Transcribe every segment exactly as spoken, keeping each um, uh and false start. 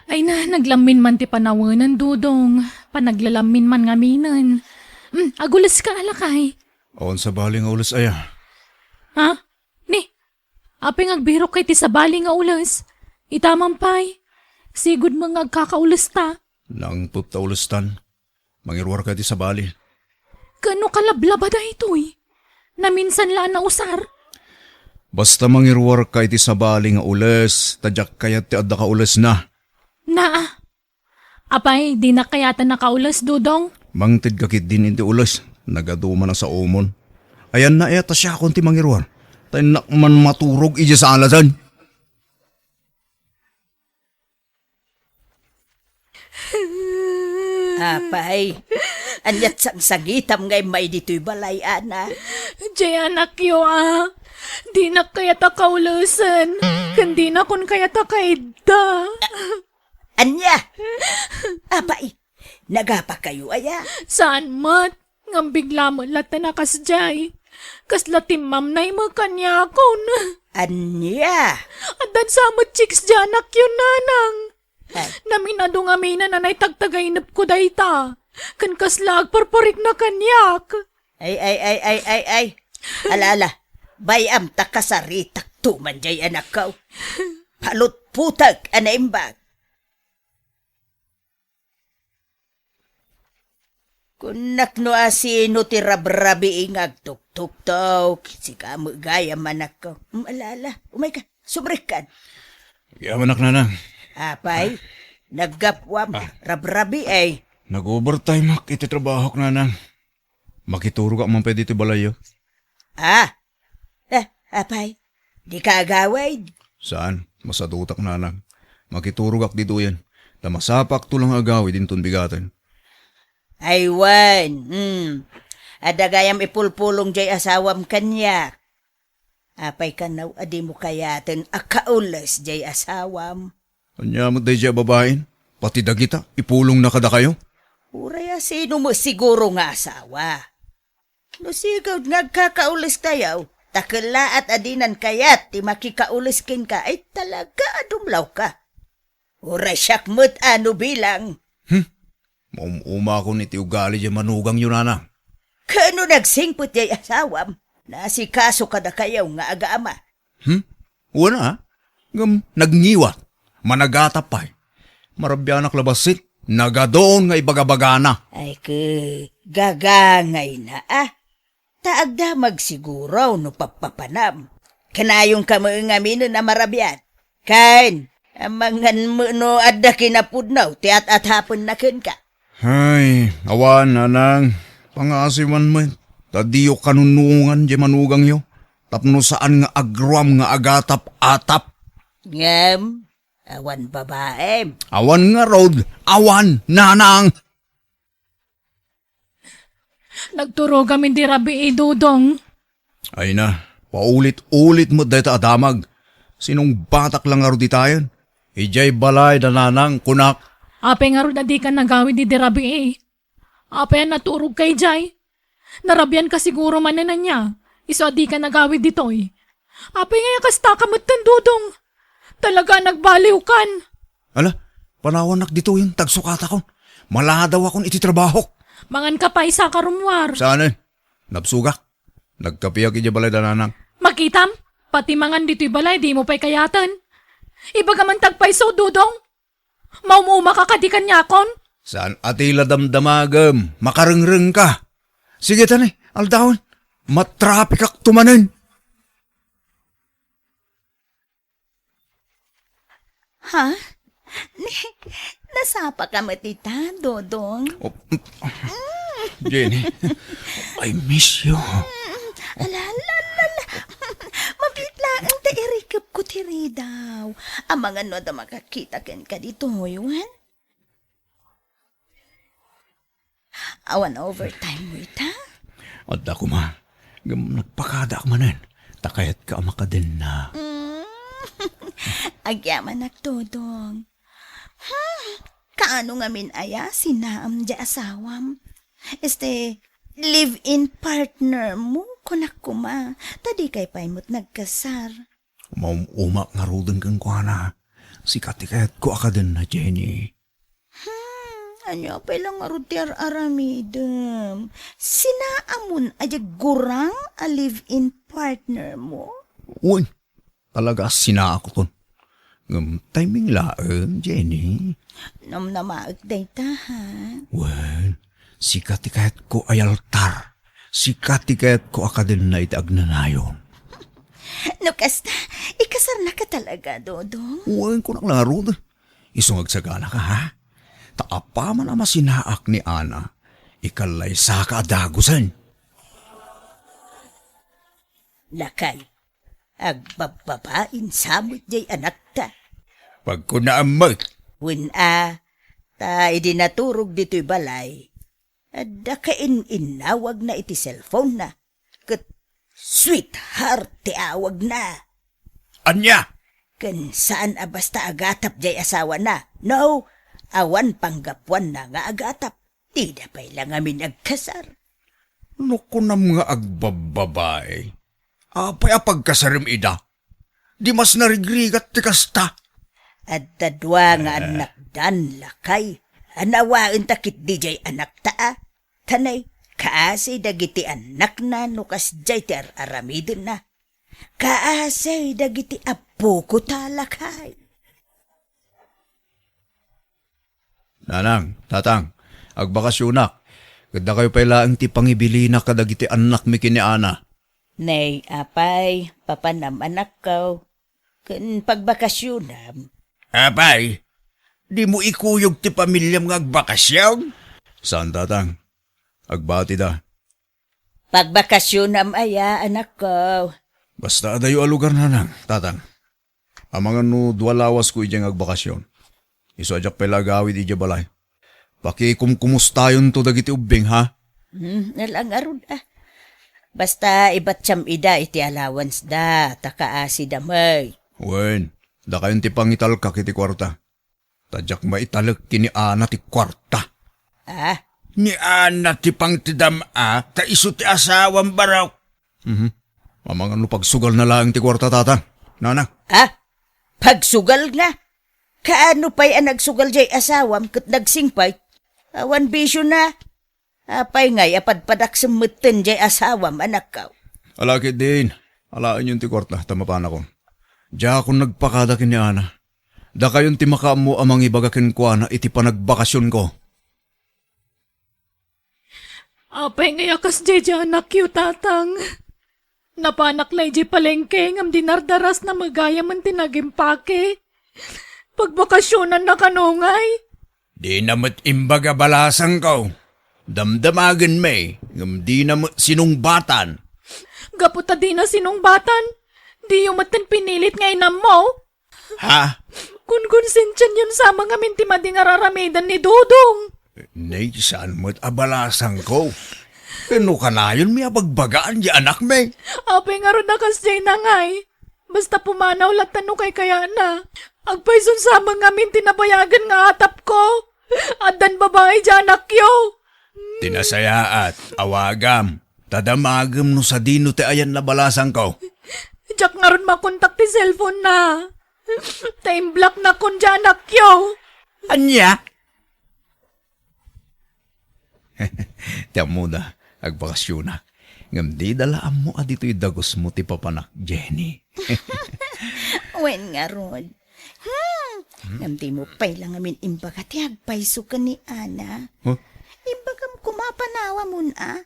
Ay na, naglammin man ti panawenen, Dodong. Panaglalammin man ngaminen. Mm, agules ka, a lakay. Awan sabali nga ules aya. Ha? Ni, apay nga agbirok kay ti sabali nga ules? Ita man pay. Sigud met nga agkakaulesta. Nangpet ta ulestan. Mangiruarka iti sabali. Kaano kalablaba daytoy? Naminsan la a nausar? Basta mangiruarka iti sabali nga ules, ta diak kayat ti adda kaulesna. Naa. Apay, dinak kayat a nakaules, Dodong? Mangted ka ketdin iti ules. Nagadu man a saomon. Ayanna aya ta siakon ti mangiruar. Ta innak man maturog idiay saladan. Apay, aniat sangsangitam nga immay ditoy balay, Ana? Diay anakyo, a. Dinak kayat a kaulesen, ken dinakon kayat a kaidda. Ania? Apay, nagapakayo aya? Saan met? Ngem bigla met latta a kasdiay. Kasla timmamnay met kaniakon. Ania? Addan sa met chicks diay anakyo, Nanang. Ay. Naminadu ngaminen a naitagtagainepko dayta. Ken kasla agparparikna kaniak. Ay, ay, ay, ay, ay, ay. Ala, ala. Bay-am ta kasaritakto man diay anakko. Palutputek a naimbag. Kunak no asino ti rabrabii nga agtuktuktok, sika met gayam, anakko. Mm, ala, ala, umayka, sumrekkan. Agyamanak, Nanang. Apay, naggapuam, Ah. rabrabii. Nag-overtime ak iti trabahok, Nanang. Makiturogak man pay ditoy balayyo. Ah, Eh, apay, dika agawid? Saan, masadutak, Nanang. Makiturogak ditoyen. Ta masapakto la nga agawid inton bigaten. Ay wen, hmm. Adda gayam ipulpulong diay asawam kaniak. Apay kano a dimo kayaten a kaules diay asawam? Ania met daydiay a babaen? Pati dagita, ipulongna kadakayo? Uray a sino met siguro nga asawa. No sigud nga agkakaulestayo, ta kellaat a dinan kayat ti makikaules kenka, ay talaga a dumlawka. Uray siak met a no bilang. Hmm? Maum-umakon iti ugali diay manugangyo, Nanang. Kano nagsingpet diay asawam? Naasikaso kadakayo nga agama. Hmm? Wen a, ngem nagngiwat, managatap pay. Marabianak la bassit, nagadun nga ibagabagana. Ay, ke, gagangayna, a. Ta agdamag siguro no pappapanam. Kanayonka met ngaminen a marabiat. Ken, amangan met no adda kinapudno ti at-atapenna kenka. Ay, awan, Nanang. Pangasiwan met. Ta diyo kanunongan diay manugangyo. Tapno saan nga agruam nga agatap-atap. Ngem, awan babaem. Awan ngarud, awan, Nanang. Nagturogam idi rabii, Dodong. Ay na, paulit-ulit met dayta a damag. Sinungbatak la ngarud ditayen. Idiay balay da Nanang, kunak. Apay ngarud a dika nagawid idi rabii? Apay a naturogka idiay? Narabianka siguro manen ania, isu a dika nagawid ditoy. Apay ngay a kastaka metten, Dodong? Talaga a nagbaliwkan. Ala, panawannak ditoyen, ta agsukatakon. Maladawakon iti trabahok. Manganka pay, saka rummuar. Saanen? Nabsogak. Nagkapiak idiay balay da Nanang. Makitam, pati mangan ditoy balay, dimo pay kayaten. Ibagam man ti agpayso, Dodong. Maum-umaka kadi kaniakon? Saan a ti la damdamagem, makarengrengka. Sige ta ni, aldawen. Matrapikakto manen. Ha? Ni, nasapaka met ita, Dodong? Oh, Jenny, I miss you. Mm, ala, ala, ala, ala. Mabiit laeng ta irikepko ti ridaw. Amangan no adda makakita kenka ditoy, wen? Awan overtime mo ita? Adda koma. Ngem nagpakadaak manen. Ta kayatka a makadenna. Mm. Agyamanak, Dodong. Hmm, kaano ngamin aya sinaam diay asawam? Este, live-in partner mo, kunak koma, ta dikay pay met nagkasar. Maum-umak ngaruden kenkuana. Sika ti kayatko a kadenna, Jenny. Hmm, ania pay la ngarud ti ar-aramidem? Sinaamon a diay gurang a live-in partner mo? Wen, talaga a sinaakon. Ngem timing laeng, Jenny. Namnamaek dayta, ha? Wen, sika ti kayatko a yaltar. Sika ti kayatko a kadenna iti agnanayon. No kasta, ikasarnaka talaga, Dodong? Wen, kunak la ngarud. Isu nga agsaganaka, ha? Ta apaman a masinaak ni Ana, ikallaysaka a dagusen. Lakay, agbabbabain sa met diay anakta. Pagkunaam met. Wen a, ta idi naturog ditoy balay, adda kain-innawagna iti cellphone-na, ket sweetheart ti awagna. Ania? Ken saan a basta agatap diay asawana. No, awan panggapuanna nga agatap. Dida pay la ngamin agkasar. No kunam nga agbabbabae, apay a pagkasarem ida? Di mas narigrigat ti kasta. Adda dua nga annakdan, lakay. Anawaenta ketdi diay anakta a. Tanay, kaasi dagiti annakna no kasdiay ti ar-aramidenna. Kaasi dagiti appoko ta, lakay. Nanang, tatang, agbakasionak. Ket dakayo pay laeng ti pangibilinak kadagiti annakmi ken ni Ana. Nay, apay, papanam, anakko, ken pagbakasionam. Apay, dimo ikuyog ti pamiliam nga agbakasion? Saan, tatang. Agbatida. Pagbakasionam aya, anakko? Basta adayo a lugar, nanang, tatang. Amangan no dua lawasko idiay nga agbakasion. Isu a diak pay la agawid idiay balay. Pakikumkumustayonto dagiti ubbing, ha? Hmm, nala ngarud, ah. Basta ibatsiam ida iti allowance da, ta kaasida met. Wen, dakayon ti pangitalkak iti kuarta. Ta diak maitalek ken ni Ana ti kuarta. Ah? Ni Ana ti pangtedam-a, ta isu ti asawam, barok. Mhm. Amangan no pagsugalna laeng ti kuarta, tatang. Nana? Ah? Pagsugalna? Kaano pay a nagsugal diay asawam ket nagsingpet? Awan bisiona. Apay ngay a padpadaksem metten diay asawam, anakko? Ala ketdin, alaenyon ti kuarta, ta mapanakon. Diakon nagpakada ken ni Ana. Dakayon ti makaammo a mangibaga kenkuana iti panagbakasionko. Apay ngay a kasdiay diay anakyo, tatang? Napanak la idiay palengke ngem dinardarasna met gayamen ti nagimpake. Pagbakasionanna kano ngay? Dina met imbaga balasangko. Damdamagenmi, ngem dina met sinungbatan. Gapu ta dina sinungbatan, diyo metten pinilit nga inammo. Ha? Konkonsensianyon sa met ngamin ti madi nga ar-aramiden ni Dodong. Nay, saan met a balasangko? Wenno kanayonmi a bagbagaan diay anakmi? Apay ngarud a kasdiay ngay? Basta pumanaw latta no kaykayatna. Agpayson sa met ngamin ti nabayagen nga atapko. Addan babai diay anakyo. Ti nasayaat, awagam. Ta damagem no sadino ti ayanna balasangko. Diak ngarud makontak ti cellphone-na. Ta imblocknakon diay anakyo. Ania? Ti ammoda, agbakasionak. Ngem dida la ammo a ditoy dagusmo ti papanak, Jenny. Wen ngarud. Hmm. Ngem dimo pay la ngamin imbaga ti agpayso ken ni Ana. Huh? Imbagam koma a panawamon a.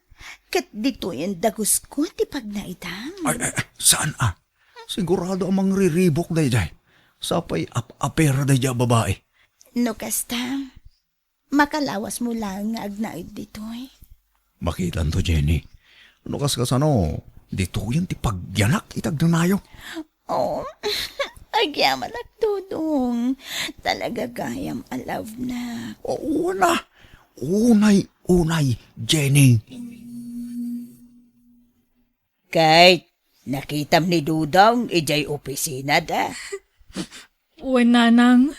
Ket ditoyen dagusko ti pagnaedam. Ay, ay, ay, saan a? Sigurado a mangriribuk daydiay. Sapay ap-apera daydiay a babai. No kasta, makalawasmo laeng nga agnaed ditoy. Makitanto, Jenny. No kaskasano, ditoyen ti pagyanak iti agnanayon. Oh, agyamanak, Dodong. Talaga gayam a love na. Oo na. Unay, unay, Jenny. Kate, nakitam ni Dodong idiay opisinada? Wen, nanang.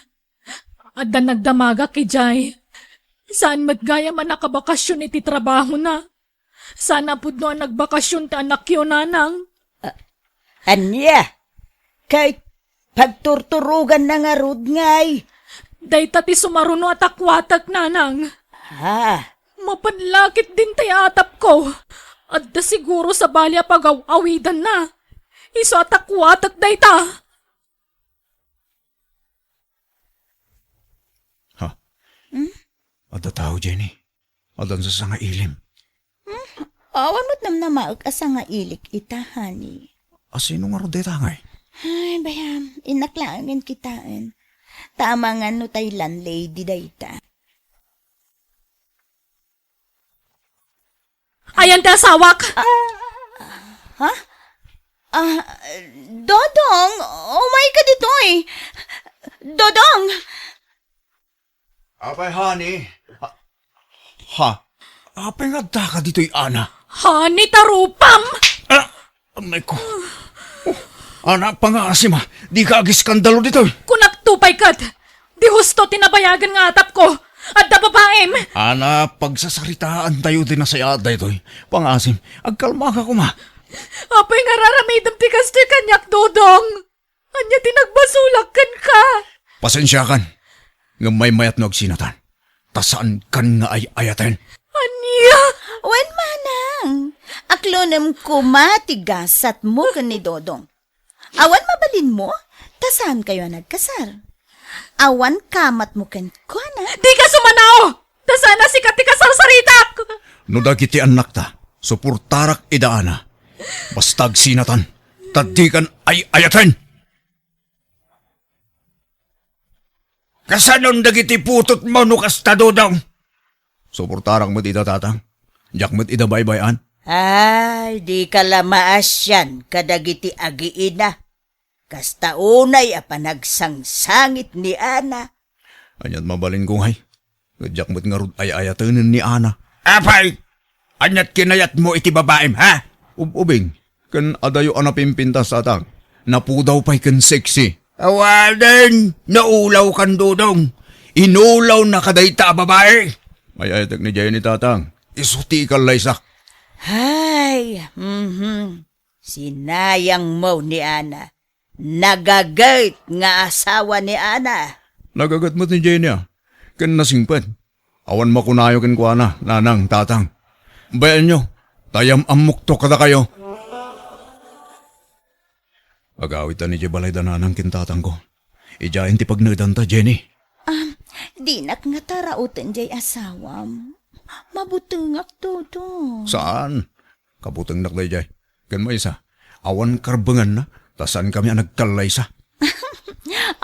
Adda nagdamagak idiay. Saan met gayam a nakabakasion iti trabahona. Saan a pudno a nagbakasion ti anakyo, nanang. Ah, ania? Kate, Pagturturoganna ngarud ngay. Dayta ti sumaruno a takuatek, nanang. Ha? Mapanlakit din tay atapko. Adda siguro sabali a pagaw-awidanna. Isu a takuatek dayta. Ha? Hmm? Adda tao, Jenny. Adda sasangailim. Hmm? Awan met namnamaek a sangailik ita, honey. A sino ngarud dayta ngay? Ay, bayam, innak laengen kitaen. Ta amangan no tay landlady dayta. Ayan ti asawak. Ha? Ah, Dodong, umay ka ditoy. Dodong! Apay, honey? Ha? Ha? Apay nga adda ka ditoy, Ana? Honey, tarupam! Ah, anay ko. Oh, Ana, pangaasim a. Di ka agiskandalo ditoy. Kunak to pay ket. Di husto ti nabayagen nga atapko. Adda babaim. Ana, pagsasaritaan tayo ti nasayaat daytoy. Pangaasim, agkalma ka koma. Apay nga raramidem ti kastoy kaniak, Dodong? Ania ti nagbasolak kenka? Pasensiakan, ngem maymayat no agsinatan. Ta saankan nga ay-ayaten. Ania? Wen, manang, aklonem koma ti gasatmo ken ni Dodong. Awan mabalinmo, ta saankayo a nagkasar. Awan kamatmo kenkuana. Dika sumanao! Ta saan a sika ti kasarsaritak! No dagiti annakta, suportarak ida, Ana. Basta agsinatan, ta dikan ay-ayaten! Kasanon dagiti putotmo no kasta, Dodong? Suportarak met ida, Tatang. Diak met ida baybay-an. Ay, dika la maasian kadagiti agiina. Kasta unay a panagsangsangit ni Ana. Aniat mabalinko ngay? Ket diak met ngarud ay-ayatenen ni Ana. Apay! Aniat kinayatmo iti babaim, ha? Ub-ubing, ken adayo a napimpintas, Tatang. Napudaw pay ken sexy. Awanen, naulawkan, Dodong. Inulawna kadayta a babai. Ay-ayatek ni Jenny, Tatang. Isu ti ikallaysak. Ay, mhm. Sinayangmo ni Ana. Nagaget nga asawa ni Ana. Nagaget met ni Jenny, a, ken nasingpet. Awan makunayo kenkuana, nanang, tatang. Bayaenyo, ta yam-ammokto kadakayo. Agawidtan idiay balay da nanang ken tatangko. Idiayen ti pagnaedanta, Jenny. Ah, dinak ngata rauten diay asawam. Mabutengak, Dodong. Saan? Kabutengnak daydiay. Ken maysa, awan karbenganna, ta saankami a nagkallaysa.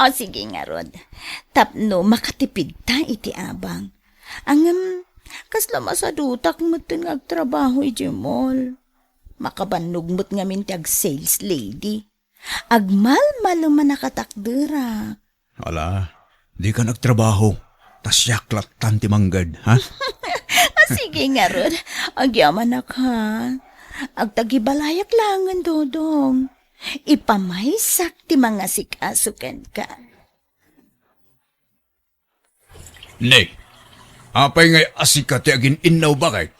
O, sige ngarud. Tapno makatipidta iti abang. Ngem, kasla masadutak metten nga agtrabaho idiay mall. Makabannog met ngamin ti ag-sales lady. Agmalmalem a nakatakderak. Ala, dikan agtrabaho, ta siak lattan ti mangged, ha? A, sige ngarud, agyamanak, ha? Agtagibalayak laengen, Dodong. Ipamaysak ti mangasikaso kenka. Ne, apay ngay a sika ti agin-innaw, baket?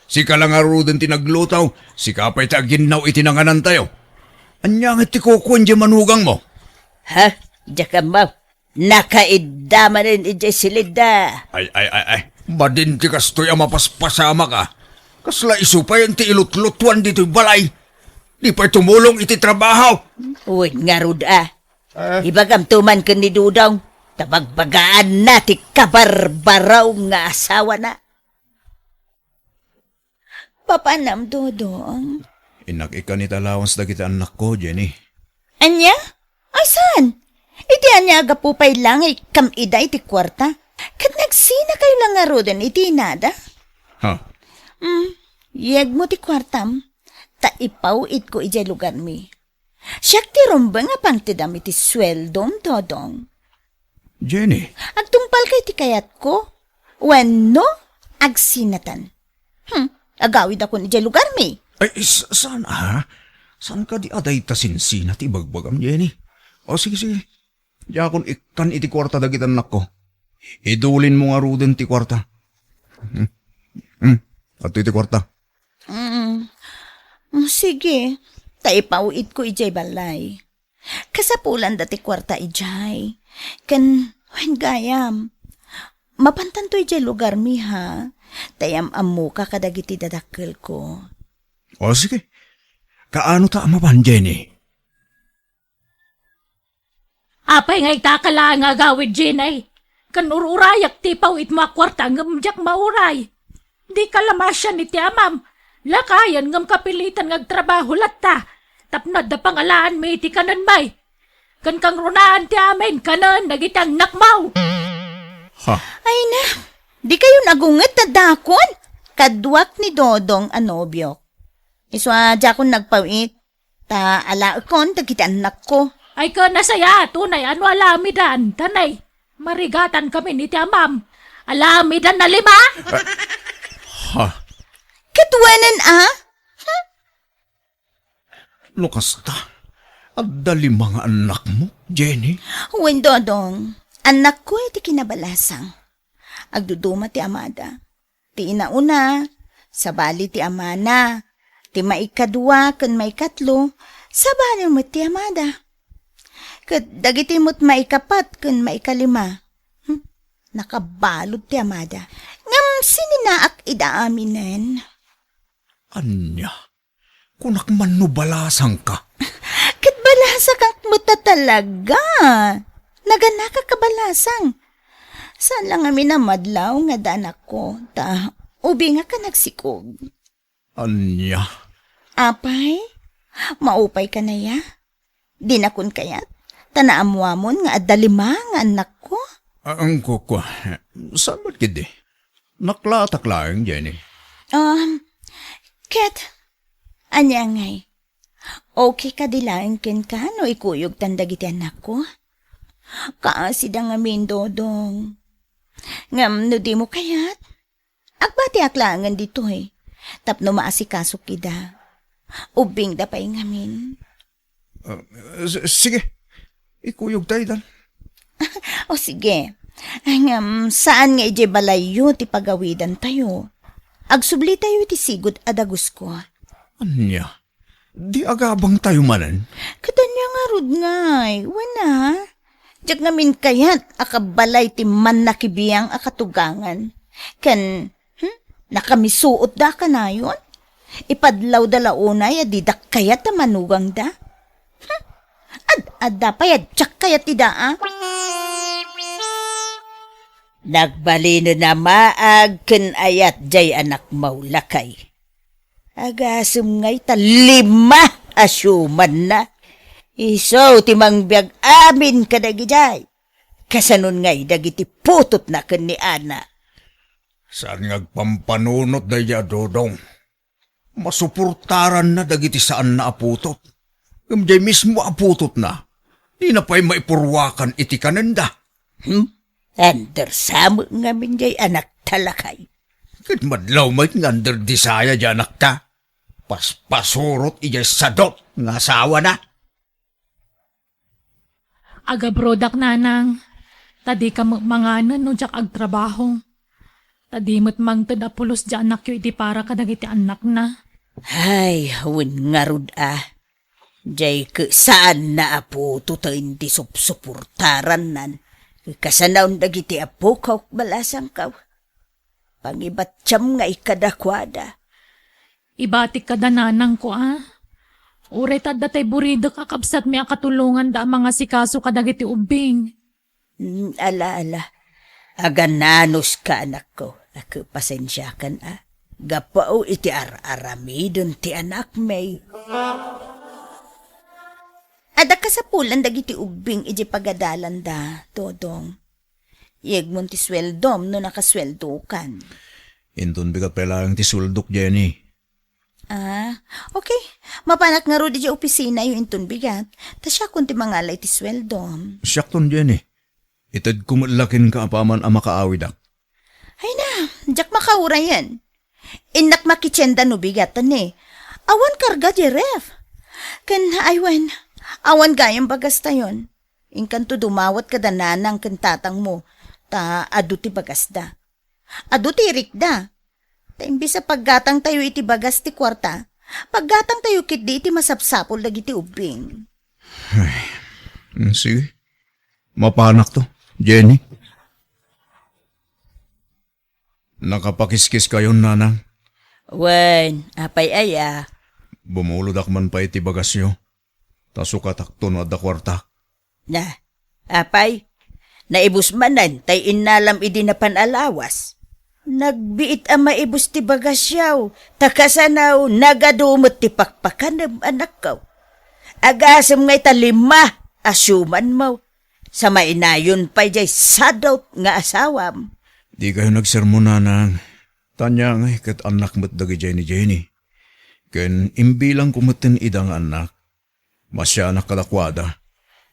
Sika la ngaruden ti nagluto, sika pay ti aginnaw iti nanganantayo. Ania ngay ti kukuan diay manugangmo? Ha? Diak ammo. Nakaidda manen idiay silidda. Ay, ay, ay, ay. Madin ti kastoy a mapaspasamak, a. Kasla isu pay ti ilutlutuan ditoy balay. Di pay tumulong iti trabaho. Wen ngarud, a. Ah. Ibagamto man ken ni Dodong, ta bagbagaanna ti kabarbaraw nga asawana. Papanam, Dodong? Innak ikkan iti allowance dagiti annakko, Jenny. Ania? Ay, saan? Iti ania a gapu pay la nga ikkam ida iti kuarta? Ket nagsinakayo la ngaruden iti inada? Ha? Mm, yegmo ti kuartam, ta ipaw-itko idiay lugarmi. Siak ti rumbeng a pangtedam iti sueldom, Dodong. Jenny. Agtungpalka iti kayatko? Wenno, agsinatan? Hmm, agawidakon idiay lugarmi. Ay, s-, saan, a? Saan kadi a dayta sinsina ti ibagbagam, Jenny? O, sige, sige. Diakon ikkan iti kuarta dagiti annakko. Idulinmo ngaruden ti kuarta. Hmm. Hmm. Adtoy ti kuarta. Mm. Mm, sige. Ta ipaw-itko idiay balay. Kasapulanda ti kuarta idiay. Ken, wen gayam, mapantanto idiay lugarmi, ha? Ta am-ammoka kadagiti dadakkelko. O, sige. Kaano ta a mapan, Jenny? Apay nga ita ka laeng nga agawid, Jenny? Ken ur-urayak ti paw-itmo a kuarta ngem diak mauray. Dika la masian iti amam. Lakayen ngem kapilitan nga agtrabaho latta. Tapno adda pangalaanmi iti kanenmi. Ken kangrunaan ti amin kanen dagiti annakmo. Ha? Ay na, dikayon agunget a dakon. Kaduak ni Dodong a nobiok. Isu a diakon nagpaw-it. Ta alaekon dagiti annakko. Ay, ken nasayaat unay a no alamidan, ta nay, marigatan kami iti amam. Alamidan a lima? Ha? Ket wenen a? No kasta, adda lima nga annakmo, Jenny? Wen, Dodong, annakko iti kinabalasang. Agduduma ti amada. Ti inauna, sabali ti amana. Ti maikadua ken maikatlo, sabali met ti amada. Ket dagiti met maikapat ken maikalima, hmm, nakabalud ti amada. Ngem sininaak ida aminen. Ania? Kunak man no balasangka. Ket balasakak met a talaga. Naganakak a balasang. Saan la ngamin a madlaw nga adda anakko, ta ubingak a nagsikog. Ania? Apay, maupay ka naya? Dinakon kayat? Ta naammoamon nga adda lima nga annakko? Ah, ang kukua. Saan met ketdi? Naklatak laeng, Jenny. Um, ket, ania ngay? Okay kadi laeng kenka no ikuyogtan dagiti annakko? Kaasida ngamin, Dodong. Ngem no dimo kayat, agbatiak laengen ditoy tapno maasikasok ida. Ubbingda pay ngamin. Ah, s-, sige. Ikuyogta idan. O sige. Ngem, saan nga idiay balayyo ti pagawidantayo? Agsublitayo iti sigud a dagusko. Ania? Di agabangtayo manen? Ket ania ngarud ngay? Wen a? Diak ngamin kayat a kabalay ti mannakibiang a katugangan. Ken, hmm, nakamisuotda a kanayon? Ipadlawda la unay a didak kayat a manugangda? Hmm, ad-adda pay a diak kayat ida a? Nagbalinen a maag ken ayat jay anakmo, lakay. Agasem ngay ta lima a siumanna. Isu ti mangbiag amin kadagijay. Kasanon ngay dagiti putotna ken ni Ana? Saan nga agpampanunot daydiay a Dodong? Masuportaranna dagiti saanna a putot. Ngem jay mismo a putotna, dina pay maipurwakan iti kanenda. Hmm? Under sa met ngamin jay anakta, lakay. Ket madlaw met nga under disaya jay anakta. Paspasurot ijay sadot nga asawana. Agabrodak, nanang, ta dika met manganen no diak agtrabaho. Ta di met mangted a pulos jay anakyo iti para kadagiti annakna. Ay, wen ngarud a. Jay ket saanna a putoten ti supsuportarannan. Kasanaon dagiti apok a ukbalasangko. Pangibattiam ngay kadakuada. Ibatik kada nanangko a. Uray ta adda tay buridek a kabsatmi a katulonganda a mangasikaso kadagiti ubbing. Hmm, ala, ala. Agananuska, anakko. Ak, pasensiakan a. Gapu iti ar-aramiden ti anakmi. Adda kasapulan dagiti ubbing iti pagadalanda, Dodong. Yegmon ti sueldom no nakasueldokan. Inton bigat pay laeng ti sueldok, Jenny. Ah, okay. Mapanak ngarud iti opisinayo inton bigat. Ta siakon ti mangala iti sueldom. Siakton, Jenny. Itedko met la kenka apaman a makaawidak. Ay na, diak makaurayen. Innak makitienda no bigat, ni. Awan karga di ref. Ken, ay wen, awan gayam bagastayon. Inkanto dumawat kada nanang ken tatangmo, ta adu ti bagasda. Adu ti irikda. Ta imbes a paggatangtayo iti bagas ti kuarta, paggatangtayo ketdi iti masapsapul dagiti ubbing. Ay, Mm, sige. Mapanakto, Jenny. Nakapakiskiskayon, nanang? Wen, apay aya? Bumulodak man pay ti bagasyo. Ta sukatakto no adda kuartak. Na, apay, naibus manen tay innalam idi napan a lawas. Nagbiit a maibus ti bagasyaw, ta kasano nagadu met ti pakpakanem, anakko. Agasem ngay ta lima a siumanmo. Sa mainayon pay jay sadot nga asawam. Dikayo nagsermon, nanang. Tanya ngay ket annak met dagidiay ni Jenny. Ken imbilangko metten ida nga annak. Masianak kadakuada.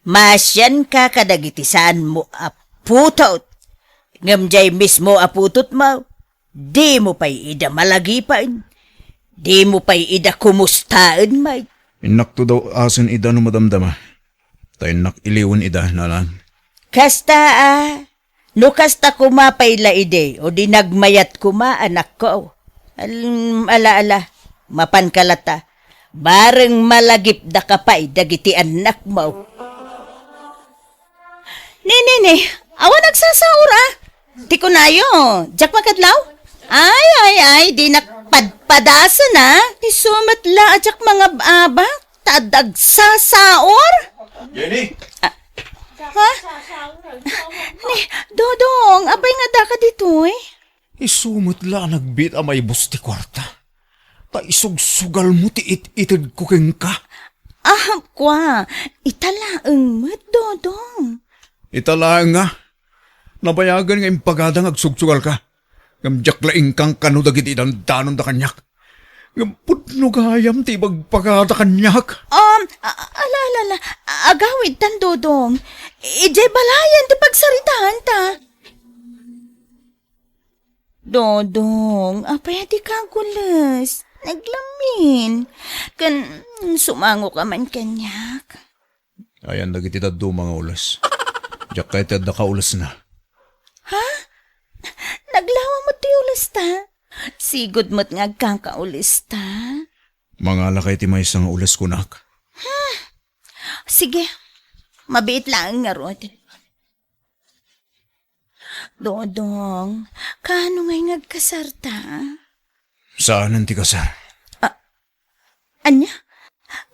Masianka kadagiti saanmo a putot. Ngem jay mismo a putotmo, dimo pay ida malagipen. Dimo pay ida kumustaen met. Innakto daw asen ida no madamdama. Ta innak iliwen ida, nanang. Kasta a, no kasta koma pay la idi, o di nagmayat koma, anakko. Al-, ala, ala, mapanka lata. Bareng malagipdaka pay dagiti annakmo. Ni, ni, ni, awan agsasaur a. Ti kunayo, diak makadlaw? Ay, ay, ay, dinak padpadasen a. Isu met la a diak mangab-abak, ta adda agsasaur. Jenny! Ah, ha? Ni, Dodong, apay nga addaka ditoy? Isu met la a nagbiit a maibus ti kuarta. Ta isugsugalmo ti it-itedko kenka. Ah, kua, ita laeng met, Dodong. Ita laeng nga. Nabayagen nga impagada nga agsugsugalka. Ngem diak la inkangkano dagiti dandanonda kaniak. Ngem pudno gayam ti ibagbaga kaniak. Um, a-, ala, ala, ala. Agawidtan, Dodong. Idiay balayen ti pagsaritaanta. Dodong, apay a dika agules? Naglamin. Ken, sumangoka man kaniak. Ayan dagiti dadduma nga ules. Diak kayat ti adda kaulesna. Ha? Naglawa met ti ulesta? Sigud met nga agkakaulesta? Mangalakay ti maysa nga ules kunak. Sige, mabiit laeng ngarud. Dodong, kaano ngay nga agkasarta? Saanen ti kasar? A-, ania?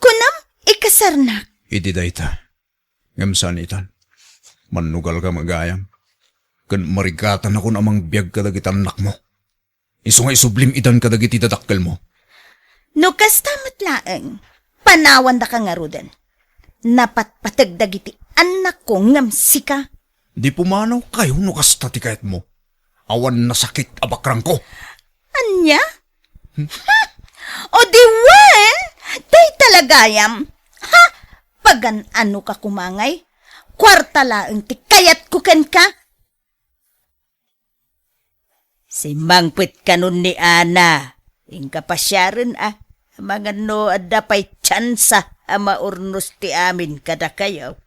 Kunam, ikasarnak? Idi dayta. Ngem saan itan. Mannugalka met gayam. Ken marigatanakon a mangbiag kadagiti annakmo. Isu nga isublim idan kadagiti dadakkelmo. No kasta met laeng, panawandaka ngaruden. Napatpateg dagiti annakko ngem sika. Di pumanawkayo no kasta ti kayatmo. Awan nasakit a bakrangko. Ania? Ha? O di wen, dayta la gayam. Ha? Pagan-anoka koma ngay? Kuarta laeng ti kayatko kenka. Simmangpet kanon ni Ana, inka pasiaren a, amangan no adda pay tiansa a maurnos ti amin kadakayo.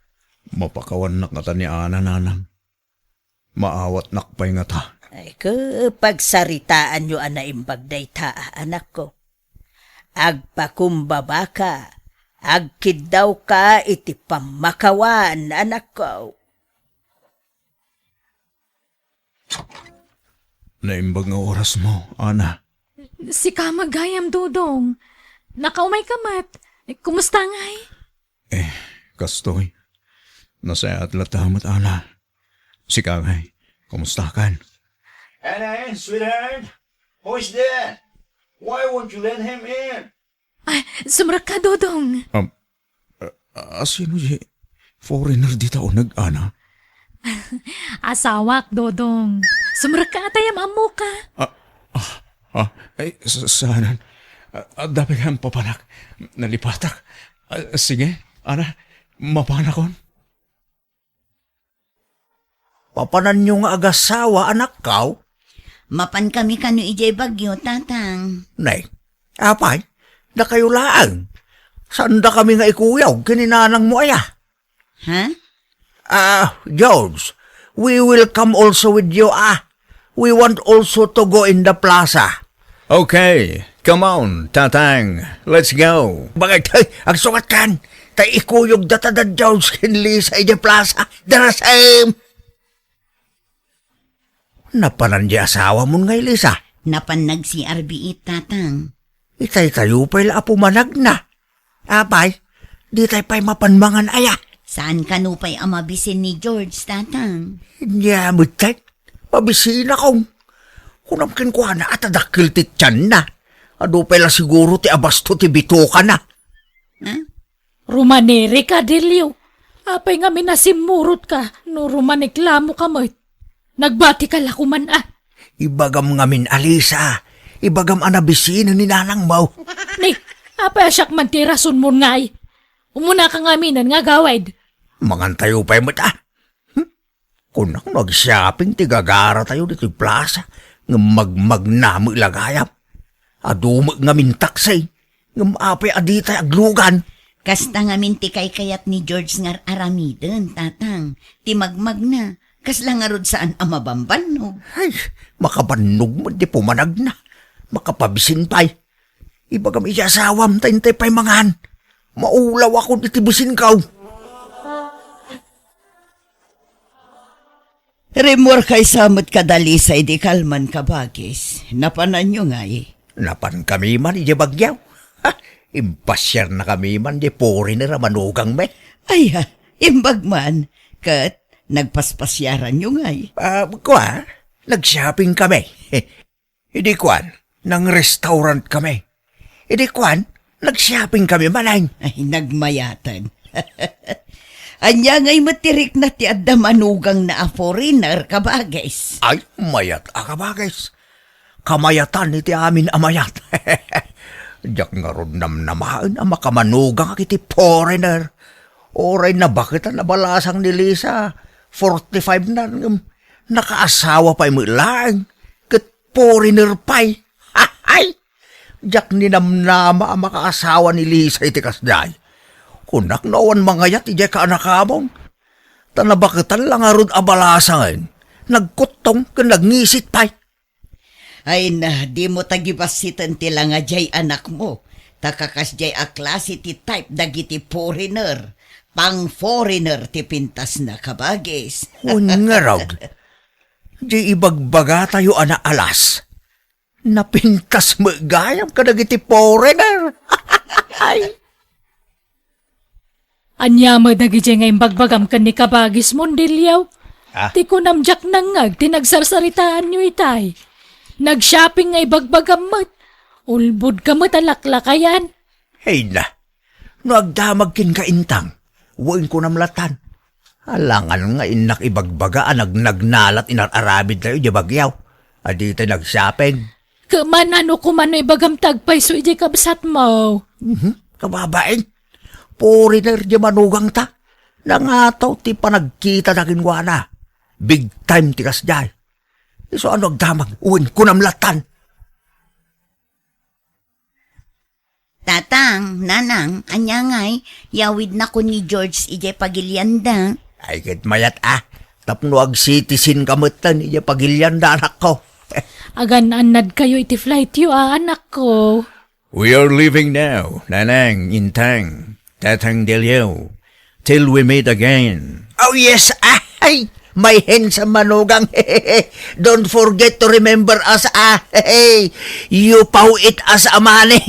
Mapakawannak ngata ni Ana, nanang. Maawatnak pay ngata. Ay, ke, pagsaritaanyo a naimbag dayta a anakko. Agpakumbabaka, agkiddawka iti pammakawan, anakko. Naimbag nga orasmo, Ana. Sika met gayam, Dodong. Nakaumayka met. Kumusta ngay? Eh, kastoy. Nasayaat latta met, Ana. Sika ngay, kumustakan? Ana, sweetheart, who is there? Why won't you let him in? Ay, sumrekka, Dodong. Um, a, a, sino di foreigner dita uneg, Ana? Asawak, Dodong. Sumrekka, ta ammok. Ah, ah, ah, ay, sa-, saanen? Ah, ah, dapat kang papanak. Nalipatak. Ah, sige, Ana, mapanakon. Papananyo nga agasawa, anakko? Mapankami kano idiay Baguio, Tatang. Nay, apay, dakayo laeng. Saandakami nga ikuyog ken ni nanangmo aya? Ha? Ah, George, we will come also with you, ah. We want also to go in the plaza. Okay, come on, Tatang. Let's go. Bakit? Hey, agsukat kan. Ta ikuyogda ta da George ken Lisa idiay plaza. Darasem! Napanan di asawamon ngay, Lisa? Napan nag-C R B it, Tatang. Itay tayo pay la a pumanagna. Apay, di tay pay mapan mangan aya? Saan kano pay a mabisin ni George, Tatang? Nia met tay, mabisinakon. Kunam kenkuana a ta dakkel ti tianna. Adu pay la siguro ti abasto ti bitokana. Ha? Rumanirika, Delio. Apay ngamin a simmurotka no rumanirika met? Nagbatika la koman a. Ibagam ngamin a, Lisa. Ibagam a nabisinen ni nanangmo. Ni, apay a siak man ti rasonmon ngay? Umunaka ngaminen nga agawid. Mangan tayo pay met a. Hmm? Kunak no ag-shopping ti gagaratayo ditoy plaza, ngem magmagna met la gayam. Adu met ngamin taksi, ngem apay a ditay aglugan? Kasta ngamin ti kaykayat ni George nga ar-aramiden, Tatang. Ti magmagna, kasla ngarud saan a mabambannog. Ay, makabannog met ti pumanagna. Makapabisin pay. Ibagam iti asawam ta intay pay mangan. Maulawakon iti bisinko. Rimmuarkay sa met kada Lisa idi kalman, kabagis. Napananyo ngay? Napankami man idiay Baguio. Ha, impasiarnakami man di foreigner a manugangmi. Ay, ha, imbag man. Ket nagpaspasiaranyo ngay? Ah, kua, nag-shopping kami. Idi kuan, nang-restaurant kami. Idi kuan, nag-shopping kami manen. Ay, nagmayaten. Ania ngay met ti rikna ti adda manugangna a foreigner, kabagis? Ay, mayat a kabagis. Kamayatan iti amin a mayat. Diak ngarud namnamaen a makamanugangak iti foreigner. Uray nabaketan a balasang ni Lisa, forty-five na, ngem nakaasawa pay met laeng. Ket foreigner pay. Ay! Diak ninamnama a makaasawa ni Lisa iti kasdiay. Kunak no awan mangayat idiay kaanakamon. Ta nabaketan la ngarud a balasangen, nagkuttong ken nagngisit pay. Ay na, dimo ta gibassiten ti langa diay anakmo. Ta kakasdiay a klase ti type dagiti foreigner. Pang-foreigner ti pintasna, kabagis. Wen ngarud. Di ibagbagatayo a naalas. Napintas met gayam kadagiti foreigner. Ay. Ania met dagidiay nga imbagbagam ken ni kabagismo, Diliaw? Ah? Ti kunam, diak nangngeg ti nagsarsaritaanyo itay. Nag-shopping nga ibagbagam met. Ulbodka met a laklakayan. Ay na, no agdamag kenka, Intang, wen kunam latan. Alangan nga innak ibagbaga a nagnagnalat inar-aramidtayo idiay Baguio a ditay nag-shopping. Ket mano koma no ibagam ti agpayso idiay kabsatmo? Mhm, kababain. Foreigner diay manugangta. Nangataw ti panagkitada kenkuana. Big time ti kasdiay. Isu a no agdamag, wen kunam latan. Tatang, Nanang, ania ngay, yawidnakon ni George idiay pagilianda. Ay, ket mayat a, tapno ag-citizenka metten idiay pagilianda, anakko. Agan-annadkayo iti flightyo a, anakko. We are leaving now, Nanang, Intang, Tatang Diliaw, till we meet again. Oh, yes, ay! My handsome manugang. Don't forget to remember us, ah. You paw it as a money.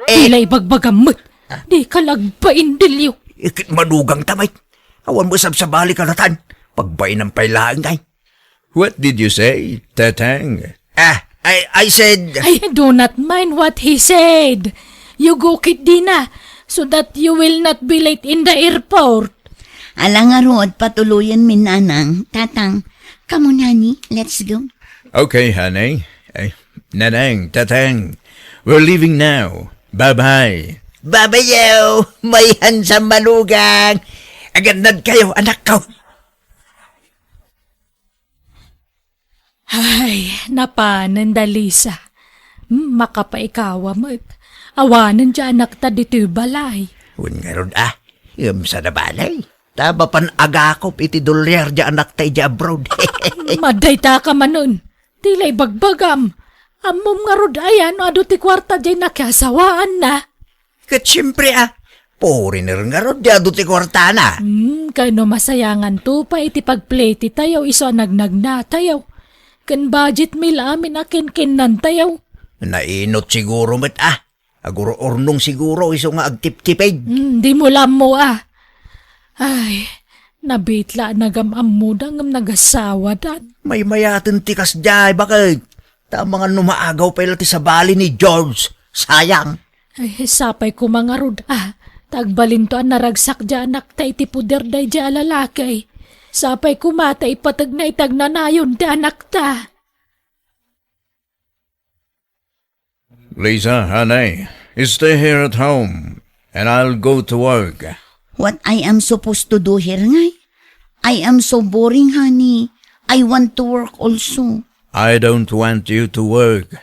Dila ibagbagam met. Dika la agbain, Diliaw. Ikit manugangta met. Awan mo sabsabali kalatan. Pagbainam pay laeng, ay. What did you say, Tatang? Ah, I, I said, I do not mind what he said. You go ketdina, so that you will not be late in the airport. Ala ngarud, patuloyenmi, Nanang. Tatang, come on, honey, let's go. Okay, honey. Ay, Nanang, Tatang, we're leaving now. Bye-bye. Bye-bye, yo. My handsome manugang. Agannad kayo, anak ko. Ay, napanen da Lisa. Hmm, makapaikawa met. Awanen diay anakta ditoy balay. Wen ngarud a, ngem saan a balay. Ta mapan agakop iti dolyar diay anakta idiay abroad. Madayta ka manen. Dila ibagbagam. Ammom ngarud aya no adu ti kuarta diay nakiasawaanna? Ket siempre a, Foreigner ngarud, di adu ti kuartana. Hmm, kano masayanganto pay iti pagplete tayo, isu a nagnagna tayo. Ken budget mi la amin a kinkinnan tayo. Nainot siguro met, ah. Agur-urnong siguro isu nga agtiptipid. Hmm, di mo lammo, ah. Ay, nabitla a nagam-ammoda ngem nagasawadan. Maymayaten ti kasdiay, baket. Ta amangan no maagaw pay la ti sabali ni George. Sayang. Ay, sapay koma ngarud, ah. Ta agbalinto a naragsak di anakta iti poder daydi a lalaki. Sapay koma ta ipategna iti agnanayon ti anakta. Lisa, honey, stay here at home, and I'll go to work. What I am supposed to do here, ngay? I am so boring, honey. I want to work also. I don't want you to work.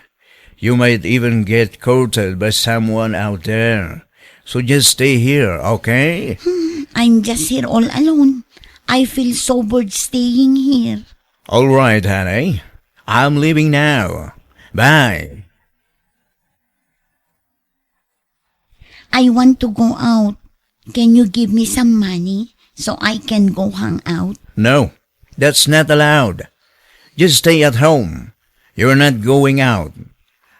You might even get courted by someone out there. So just stay here, okay? Hmm, I'm just here all alone. I feel so bored staying here. All right, honey. I'm leaving now. Bye. I want to go out. Can you give me some money so I can go hang out? No, that's not allowed. Just stay at home. You're not going out.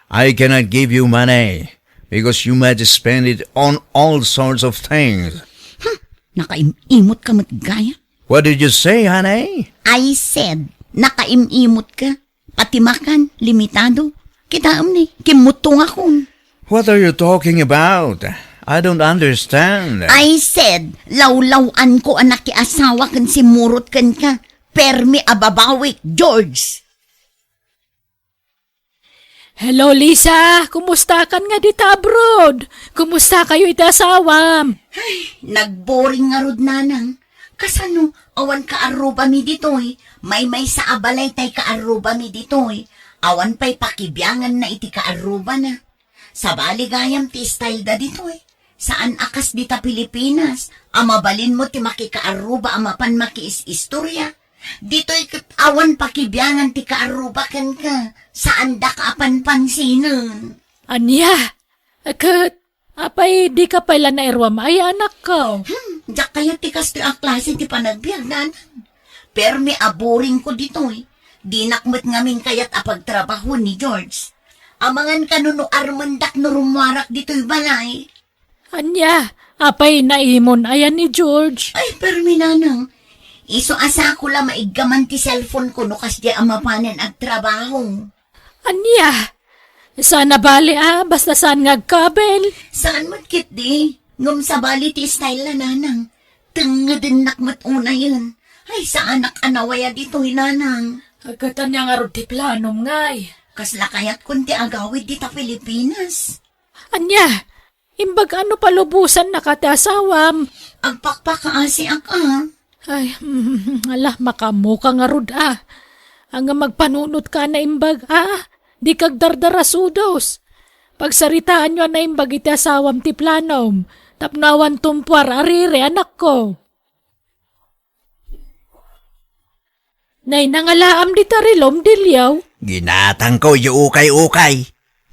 I cannot give you money because you might spend it on all sorts of things. Hmm, nakaim-imot ka met gayam. What did you say, honey? I said, nakaim-imot ka. Pati makan, limitado. Kitaem ni, kimmutongakon. What are you talking about? I don't understand. I said, lawlaw-anko a nakiasawa ken simmurot kenka. Permi a babawik, George. Hello, Lisa. Kumustakan nga dita abroad? Kumusta kayo iti asawam? Ay, nagboring ngarud, nanang. Kasano, awan kaarrubami ditoy? Maymaysa a balay tay kaarrubami ditoy. Awan pay pakibianganna iti kaarrubana. Sabali gayam ti style da ditoy. Saan a kas dita Pilipinas, a mabalinmo ti makikaarruba a mapan makiis-istorya. Ditoy ket awan pakibiangan ti kaarruba kenka, saandaka a panpansinen. Ania? Ket, apay, dika pay la nairuam ay anakko? Hmm, diak kayat ti kastoy a klase ti panagbiag, nanang. Permi a boringko ditoy. Dinak met ngamin kayat a pagtrabahoen ni George. Amangan kano no armendak no rummuarak ditoy balay. Ania, apay naimon aya ni George? Ay, permi, nanang. Isu a sako la maiggaman ti cellphone ko no kasdiay a mapanen agtrabaho. Ania? Saan a bali a, basta saan nga agkabel? Saan met ketdi? Ngem sabali ti style la, nanang. Tengngedennak met unayen. Ay, saanak a nawaya ditoy, nanang. Agkatan niya ngarud ti planom, ngay. Kasla kayatkon ti agawid dita Pilipinas. Ania? Imbag ano palubosannaka ti asawam? Agpakpakaasiak a. Ay, ala, makaammoka ngarud a. Ania, magpanunotka a naimbag a. Dika agdardarasudos. Pagsaritaanyo a naimbag iti asawam ti planom. Tapno awan tumpuar a riri, anakko. Nay, nangalaam dita relom, Dilio? Ginatangko, idiay ukay-ukay.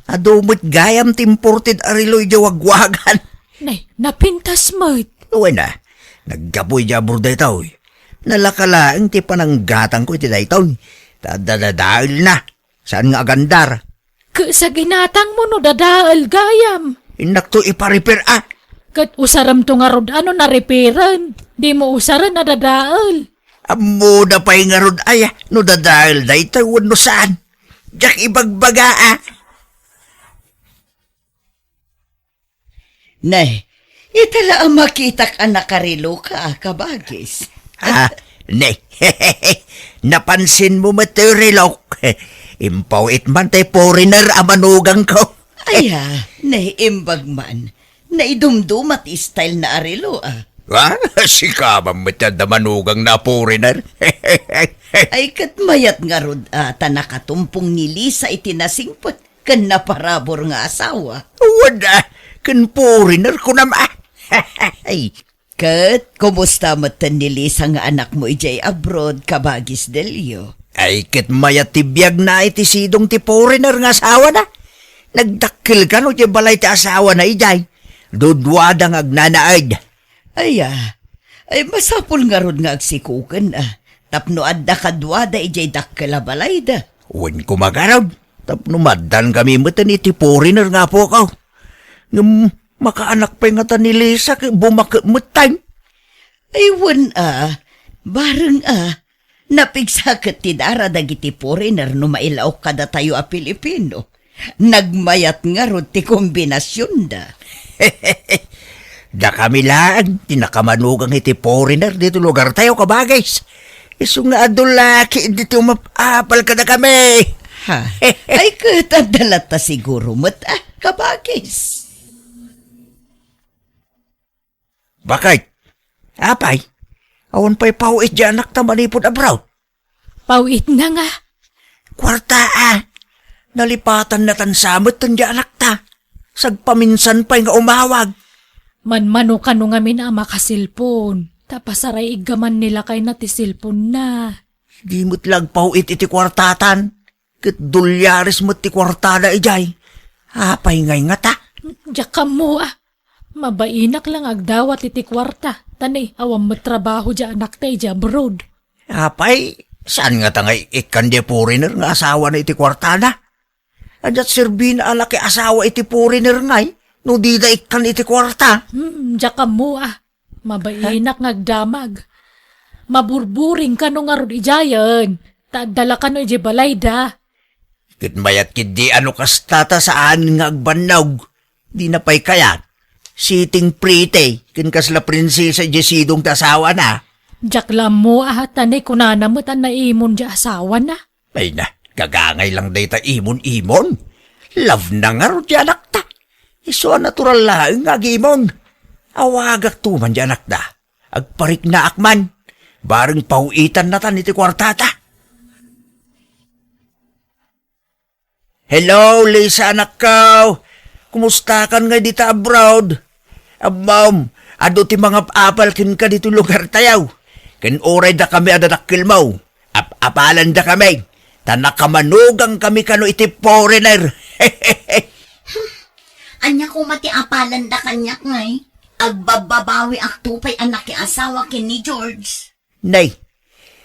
Adu met gayam ti imported a relo idiay wagwagan. Nay, napintas met. Wen a, naggapu idiay abroad daytoy. Nalaka laeng ti pananggatangko iti daytoy. Ta dadadaelna. Saan nga agandar? Ket sa ginatangmo no dadael gayam. Innakto ipa-repair a. Ket usaremto ngarud a no narepairen. Dimo usaren a dadael. Ammona pay ngarud aya no dadael daytoy wenno saan. Diak ibagbaga a. Ne, ita la a makitak a nakareloka a kabagis. Ah, ne. Napansin mo met ti relok? Impaw-it man ti foreigner a manugangko. Aya, ne, imbag man. Naidumduma ti style na a relo, ah. Ah, sika man met ti adda manugangna a foreigner. Ay, ket mayat ngarud, ah, ta nakatumpong ni Lisa iti nasingpet ken naparabur nga asawa. Wen a, ken foreigner kunam a. Ay. Ket kumusta metten ni Lisa nga anakmo idiay abroad, kabagis Delio? Ay, ket mayat ti biagna iti sidong ti foreigner nga asawana. Nagdakkel kano idiay balay ti asawana idiay. Duduada nga agnanaed. Ay, ah. Ay, masapul ngarud nga agsikuken, ah. Tapno adda kaduada idiay dakkel a balayda. Wen koma garud, tapno maaddan kami met iti foreigner nga apokaw. Ngem makaanak pay ngata ni Lisa ket bumaket met tayo. Ay, wen, ah. Bareng, ah. Napigsa ket ti dara dagiti foreigner no mailaok kadatayo a Filipino. Nagmayat ngarud ti kombinasionda. Dakami laeng ti nakamanugang iti foreigner ditoy lugartayo, kabagis. Isu nga adu la ketdi ti umap-apal kadakami. Ha? Ay, ket adda latta siguro met, ah, kabagis. Bakit? Apay, awan pay paw-it diay anakta manipud abroad? Paw-itna nga. Kuarta, a. Nalipatannatan sa met diay anakta. Sagpaminsan pay nga umawag. Manmano kano ngamin a makaselpon. Ta pasaraiggaman ni lakayna ti selponna. Di met la agpaw-it iti kuartatan. Ket dolyares met ti kuartada idiay. Apay ngay ngata? Diak ammo, a. Mabainak la nga agdawat iti kuarta, ta ni awan met trabaho diay anakta idiay abroad. Apay, saan ngata nga ikkan diay foreigner nga asawana iti kuartada? Ania ti serbina a nakiasawa iti foreigner ngay, no dida ikkan iti kuarta? Hmm, diak ammo, a. Mabainak nga agdamag. Maburburing kano ngarud idiayen, ta adda la kano idiay balayda. Ket mayat ketdi a no kasta ta saan nga agbannog. Dina pay kayat. Sitting pretty, ken kasla prinsesa idiay sidong ti asawana. Diak la ammo, a, ta ni kunana met a naimon diay asawana. Ay na, gagangay lang dayta imon-imon. Love na ngarud diay anakta. Isu a natural laeng nga agimon. Awagakto man diay anakta. Agpariknaak man. Bareng paw-itannatan iti kuartata. Hello, Lisa, anakko. Kumustakan ngay dita abroad? Ammom, adu ti mangap-apal kenka ditoy lugartayo. Ken uray dakami a dadakkelmo, ap-apalanda kami, ta nakamanugangkami kano iti foreigner. Ania koma ti apalanda kaniak ngay? Agbabbabawiakto pay a nakiasawa ken ni George. Nay,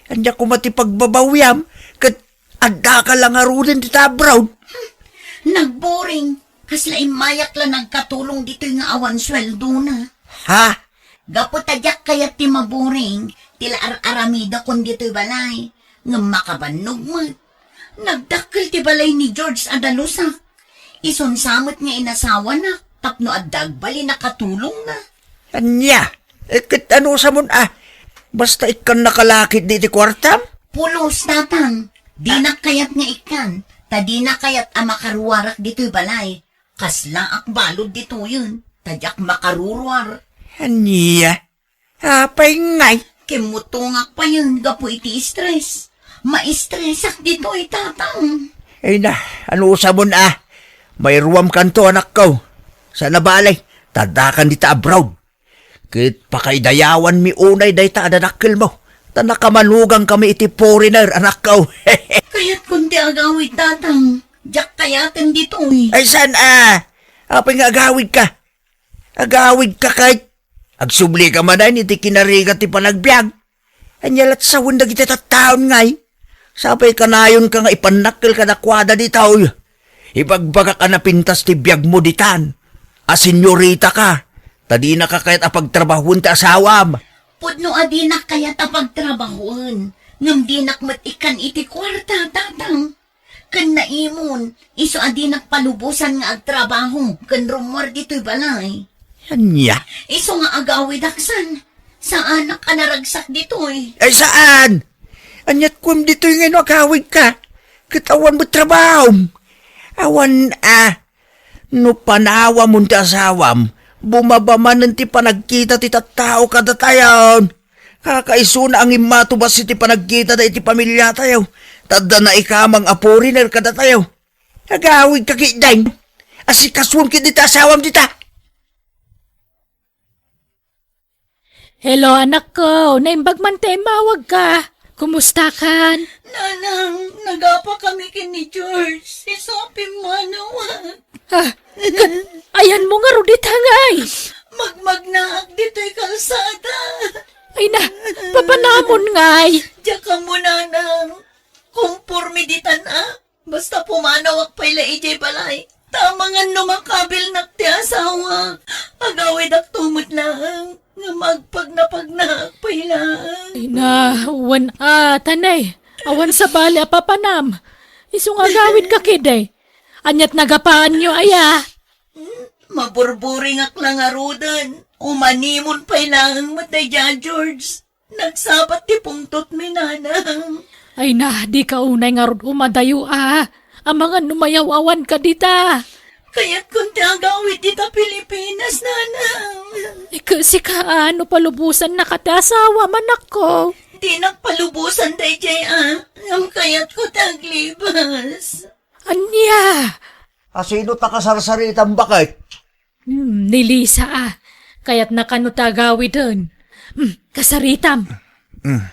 ania koma ti pagbabawiam ket addaka la ngaruden dita abroad? Nagboring. Kasla immayak la nagkatulong ditoy nga awan sueldona. Ha? Gapu ta diak kayat ti maboring, ti la ar-aramidakon ditoy balay. Ngem makabannog met. Nagdakkel ti balay ni George a dalusak. Isun sa met nga inasawanak tapno adda agbalin a katulongna. Ania? Eh, ket anusamon a? Basta ikkannaka la ketdi iti kuartam? Pulos, Tatang. Dinak kayat nga ikkan, ta dina kayat a makaruarak ditoy balay. Kaslaak balud ditoyen, ta diak makaruruar. Ania? Apay ngay? Kimmutongak payen gapu iti stress. Maistresak ditoy, Tatang. Ay na, anusamon a? Mairuamkanto, anakko. Saan a bale, ta addakan dita abroad. Ket pakaidayawanmi unay dayta a dadakkelmo, ta nakamanugangkami iti foreigner, anakko. Kayatkon ti agawid, Tatang. Diak kayaten ditoy. Ay, saan a? Apay nga agawidka? Agawidka ket agsublika manen iti kinarigat ti panagbiag. Ania la't sawen dagiti tattaon ngay? Sapay kanayonka nga ipannakkel kadakuada ditoy. Ibagbagak a napintas ti biagmo ditan, a senyoritaka, ta dinaka kayat a pagtrabahoen ti asawam. Pudno a dinak kayat a pagtrabahoen, ngem dinak met ikkan iti kuarta, Tatang. Ken naimon, isu a dinak palubosan nga agtrabaho ken rummuar ditoy balay. Ania? Isu nga agawidak san, saanak a naragsak ditoy. Ay, saan? Ania't kuem ditoy nga no agawidka? Ket awan met trabahom. Awan a. No panawamon ti asawam, bumaba manen ti panagkita ti tattao kadatayon. Kakaisuna a ngimmatubas iti panagkitada iti pamiliatayo, ta adda naikamang a foreigner kadatayo. Agawidka ketdin. Asikasuon ketdi ti asawam dita. Hello, anakko. Naimbag man ta immawagka. Kumustakan? Nanang, nagapa kami ken ni George. Isu a pimmanawak. Ah, ket ayanmo ngarud ita ngay? nagsada. Ay na, papanamon ngay. Diak ammo, nanang. Kumporme ditan a. Basta pumanawak pay la idiay balay. Ta amangan no makabilnak ti asawa. Agawidakto met laeng nga magpagnapagnaak pay laeng. Ay na, wen a, tanay. Awan sabali a papanam. Isu nga agawidka ketdi. Aniat nagapaanyo aya? Hmm, maburburingak la ngaruden. Umanimon pay laeng met daydiay a George. Nagsabat ti pungtotmi, nanang. Ay na, dika unay ngarud umadayo a. Amangan no mayaw-awanka dita. Kayatkon ti agawid dita Pilipinas, nanang. Ket sika a, no palubosannaka ti asawam, anakko? Dinak palubosan daydiay a. Ngem kayatko ti aglibas. Ania? Asino ta kasarsaritam, baket? Hmm, ni Lisa a. Kayatna kano ti agawiden. Hmm, kasaritam. Hmm.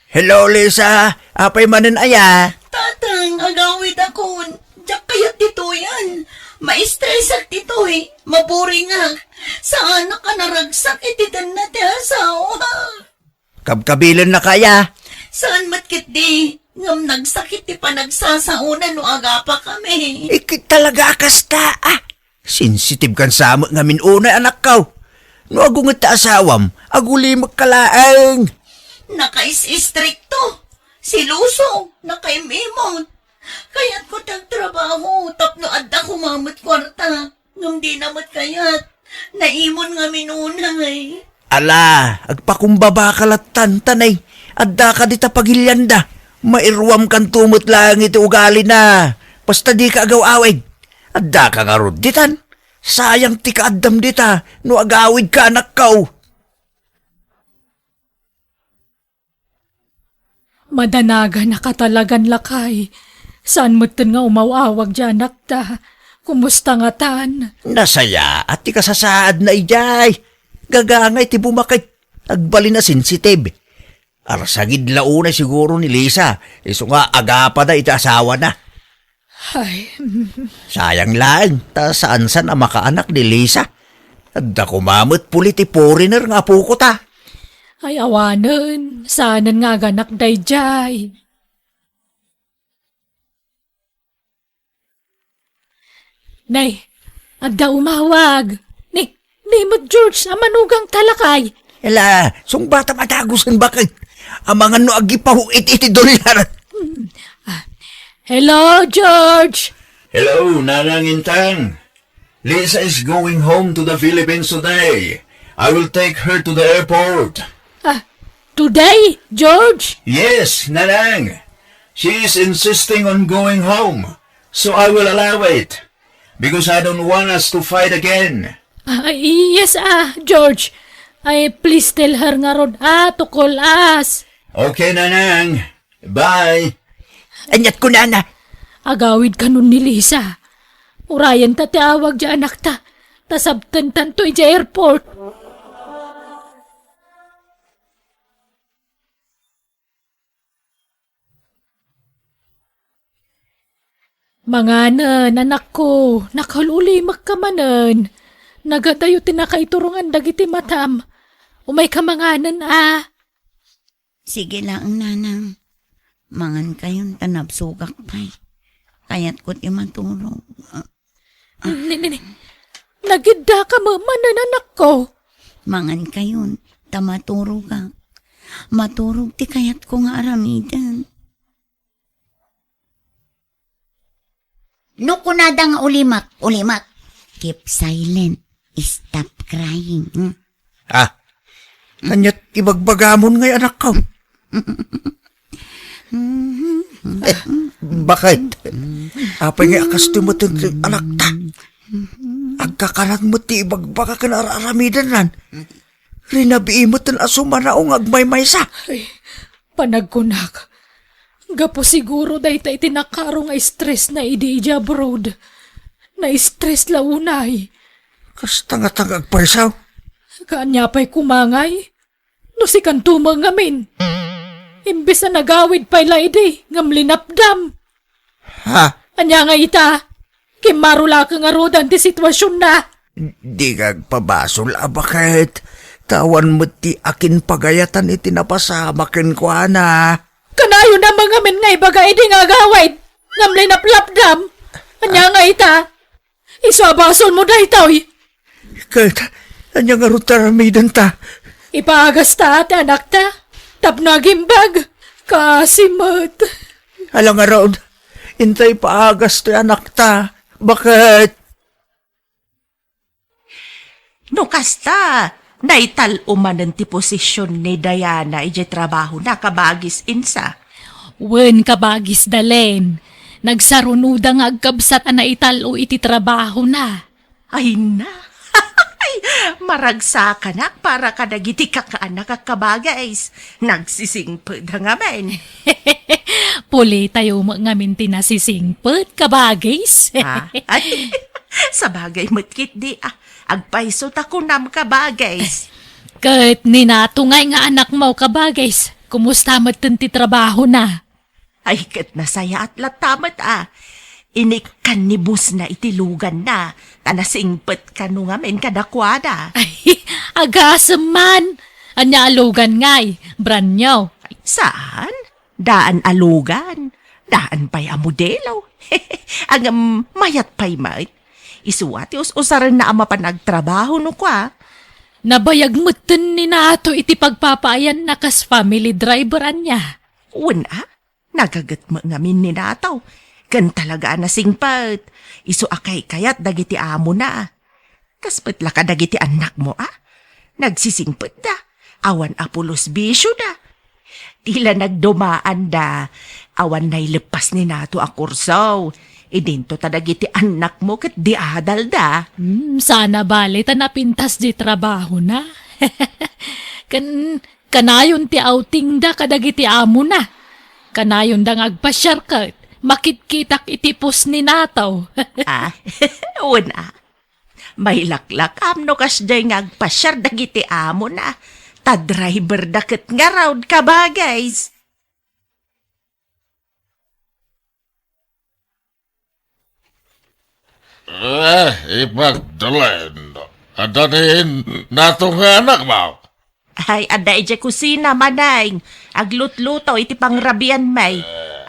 Hello, Lisa. Apay manen aya? Tatang, agawidakon. Diak kayat ditoyen. Maistresak ditoy. Maburingak. Saanak a naragsak iti tenna ti asawa. Kabkabilennaka aya? Saan met ketdi, ngem nagsakit ti panagsasaona no agapakami. Ikit talaga a kasta, a. Sensitibkan sa met ngamin unay, anakko. No agunget ti asawam, agulimekka laeng. Nakais-istrikto, seloso, nakaim-imon. Kayatko ti agtrabaho tapno adda koma met kuarta. Ngem dina met kayat. Naimon ngamin unay. Ala, agpakumbabaka lattan, tanay. Addaka dita pagilianda. Mairuamkanto met laeng iti ugalina. Basta dika agaw-awid. Addaka ngarud ditan. Sayang ti kaaddam dita no agawidka, anakko. Madanaganaka talagan, lakay. Saan metten nga umaw-awag diay anakta. Kumusta ngatan? Nasayaat ti kasasaadna idiay. Gagangay ti bumaket. Agbalin a sensitib. Arsagid la unay siguro ni Lisa, isu nga agapada iti asawana. Ay. Sayang laeng, ta saan-san a makaanak ni Lisa. Adda koma met puli ti foreigner nga apoko ta. Ay, awanen, saanen nga aganak daydiay. Nay, adda umawag. Ni, ni met George, a manugang ta lakay. Ela, sungbatam a dagusen, baket. Amangan no agipaw iti, iti dolyar. Hmm. Ah, hello, George. Hello, Nanang Intang. Lisa is going home to the Philippines today. I will take her to the airport. Ah, today, George? Yes, Nanang. She is insisting on going home, so I will allow it, because I don't want us to fight again. Ah, yes, ah, George. Ay, please tell her ngarud, ah, to call us. Okay, Nanang. Bye. Aniat kunana? Agawid kanon ni Lisa. Urayen ta ti awag diay anakta. Ta sabtentanto idiay airport. Manganen, anakko, nakaul-ulimekka manen. Nagadayo ti nakaiturongan dagiti matam. Umayka manganen, a. Sige laeng, Nanang. Mangankayon ta nabsogak pay. Kayatko ti maturog. Ni, ni, ni. Nagiddaka met manen, anakko. Mangankayon ta maturogak. Maturog ti kayatko nga aramiden. No kunada nga ulimek, ulimek. Keep silent. Stop crying. Hmm? Ah, aniat ibagbagamon ngay, anakko? Eh, baket? Apay ngay a kastoy met ti anakta? Agkakanan met ti ibagbaga ken ar-aramidennan. Rinabii met a sumanao nga agmaymaysa. Ay, panagkunak, gapu siguro dayta iti nakaro nga stressna idi idiay abroad. Na-stress la unay. Kasta ngata nga agpaysaw? Kaanya pay koma ngay? No sikanto met ngamin. Imbes a nagawid pay la idi, ngem linapdam. Ha? Ania nga ita? Kimmaro la ket ngaruden ti situasionna. Dika agpabasol a baket. Ta awan met ti akin pagayatan iti napasama kenkuana. Kanayon a mangamin nga ibaga idi nga agawid, ngem linaplapdam. Ania nga ita? Isu a basolmo daytoy. Ket ania ngarud ti aramidenta? Ipaagasta ti anakta tapno agimbag. Kasi met. Ala ngarud, inta ipaagas ti anakta. Baket? No kasta, naital-o manen ti posisyon ni Diana idiay trabahona, kabagis Insa. Wen, kabagis Dalen. Nagsarunoda nga agkabsat a naital-o iti trabahona. Ay na. Maragsakanak para kadagiti kakaanak a kabagis. Nagsisingpet ngamin. Pulitayo met ngamin ti nasisingpet, kabagis. Ha? Ay, sabagay met ketdi, ah. Agpayso ta kunam, kabagis. Ket ni Nato ngay nga anakmo, kabagis. Kumusta metten ti trabahona? Ay, ket nasayaat latta met, ah. Inikkan ni bossna iti luganna, ta nasingpet kano ngamin kadakuada. Ay, agasem man. Ania a lugan ngay? Brand new? Saan? Daan a lugan. Daan pay a modelo. Ngem mayat pay met. Isu a ti us-usarenna a mapan agtrabaho no kua. Nabayag metten ni Nato iti pagpapaayanna kas family driver ania. Wen a, nagaget met ngamin ni Nato. Ken talaga a nasingpet. Isu a kaykayat dagiti amona. Kas met la kadagiti annakmo a, nagsisingpetda, awan a pulos bisioda. Ti la nagdumaanda, awan naileppas ni Nato a kurso. Idinto ta dagiti annakmo ket di adalda. Hmm, sana bale ta napintas di trabahona. Ken kanayon ti outingda kadagiti amona. Kanayonda nga agpasiar ket makitkitak iti post ni Nato. Ah, wen a. Mailaklakam no kasdiay nga agpasiar dagiti amona, ta driverda ket ngarud, kabagis. Eh, ipagdalen. Adda ni Nato nga anakmo? Ay, adda idiay kusina, Maneng. Aglutluto iti pangrabianmi.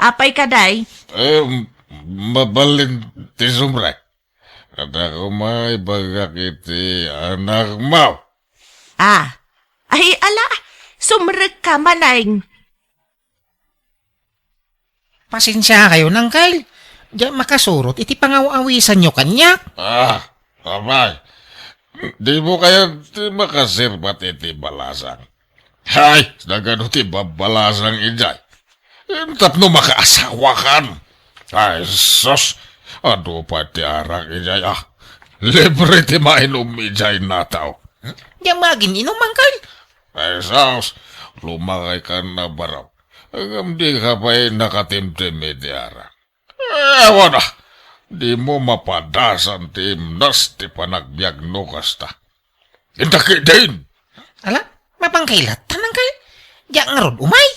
Apay kadi? Eh, mabalin ti sumrek. Adda koma ibagak iti anakmo. Ah. Ay, ala, sumrekka, Maneng. Pasensiakayon, Angkel. Diak makasurot iti pangaw-awisanyo kaniak. Ah, apay. Dimo kayat ti makasirbat iti balasang? Ay, nagano ti babbalasang idiay? Tapno makaasawakan. Ay, sus, adu pay ti arak idiay, ah. Libre ti mainum idiay, Nato. Diak magin-inum, Angkel. Ay, sus, lumakaykan a barok. Ngem dika pay nakatimtim iti arak. Eh, awan a, dimo mapadasan ti imnas ti panagbiag no kasta. Inta ketdin! Ala, mapangkailattan, Angkel. Diak ngarud umay.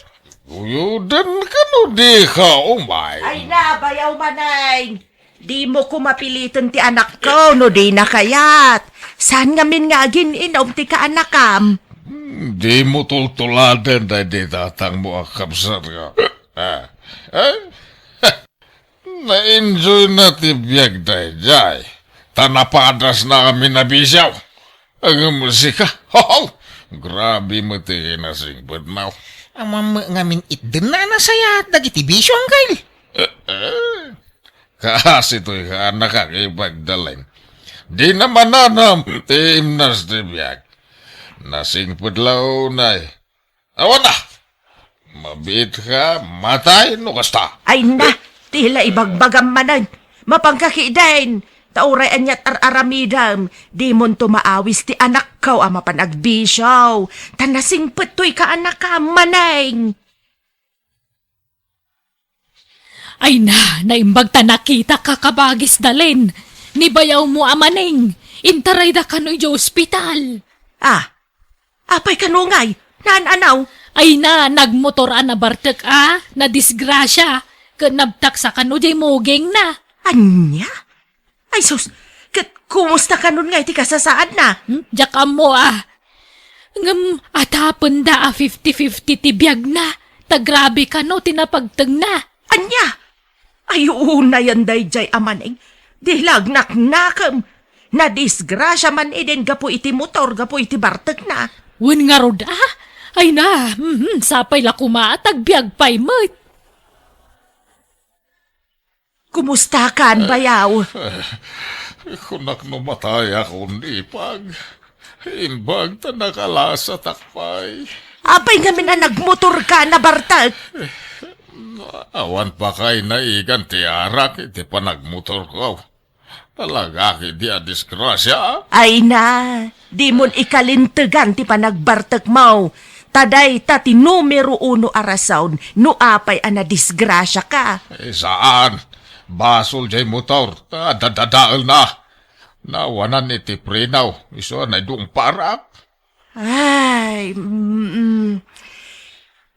Uyoden kano dika umay. Ay na, bayaw, Maneng. Dimo koma piliten ti anakko no dina kayat. Saan ngamin nga agin-inum ti kaanakam? Hmm, dimo tultuladen daydi tatangmo a kabsat nga. Ah, eh? Na-enjoyna ti biag daydiay, ta napadasna amin a bisio. Ngem sika, haw! Grabe met ti kinasingpetmo. Ammom met ngamin itdenna a nasayaat dagiti bisio, Angkel. Eh, eh. Kaasi toy kaanakak, ipagdalen. Dina mananam ti imnas ti biag. Nasingpet la unay. Awan a! Mabiitka, matay no kasta. Ay na, ti la ibagbagam manen. Mapangka ketdin. Ta uray aniat ar-aramidem, dimonto maawis ti anakko a mapan agbisio. Ta nasingpet toy kaanakam, Maneng. Ay na, naimbag ta nakitak, kabagis Dalen. Ni bayawmo a Maneng, intarayda kano idiay ospital. Ah, apay kano ngay? Naan-anaw? Ay na, nagmotor a nabartek a, nadisgrasia, ket nabtaksa kano diay mugingna. Ania? Ay sus, ket kumusta kanon nga iti kasasaadna? Hmm? Diak ammo a. Ngem atapenda a fifty fifty ti biagna, ta grabe kano ti napagtengna. Ania? Ay, unayen daydiay a Maneng. Di la naknakem. Nadisgrasia man idi gapu iti motor, gapu iti bartekna. Wen ngarud a? Ay na, mhm, sapay la koma a tagbiag pay met. Kumustakan, bayaw? Eh, kunak no matayakon, ipag. Imbag ta nakalasatak pay. Apay ngamin a nagmotorka, nabartek? Awan pa kay naigan ti arak iti panagmotorko. Talaga ketdi a disgrasia. Ay na, dimon ikalintegan ti panagbartekmo. Ta dayta ti numero uno a rason no apay a nadisgrasiaka. Eh, saan? Basol jay motor, ta dadadaelna. Nawanan iti preno, isu a naidungparak. Ay, mm.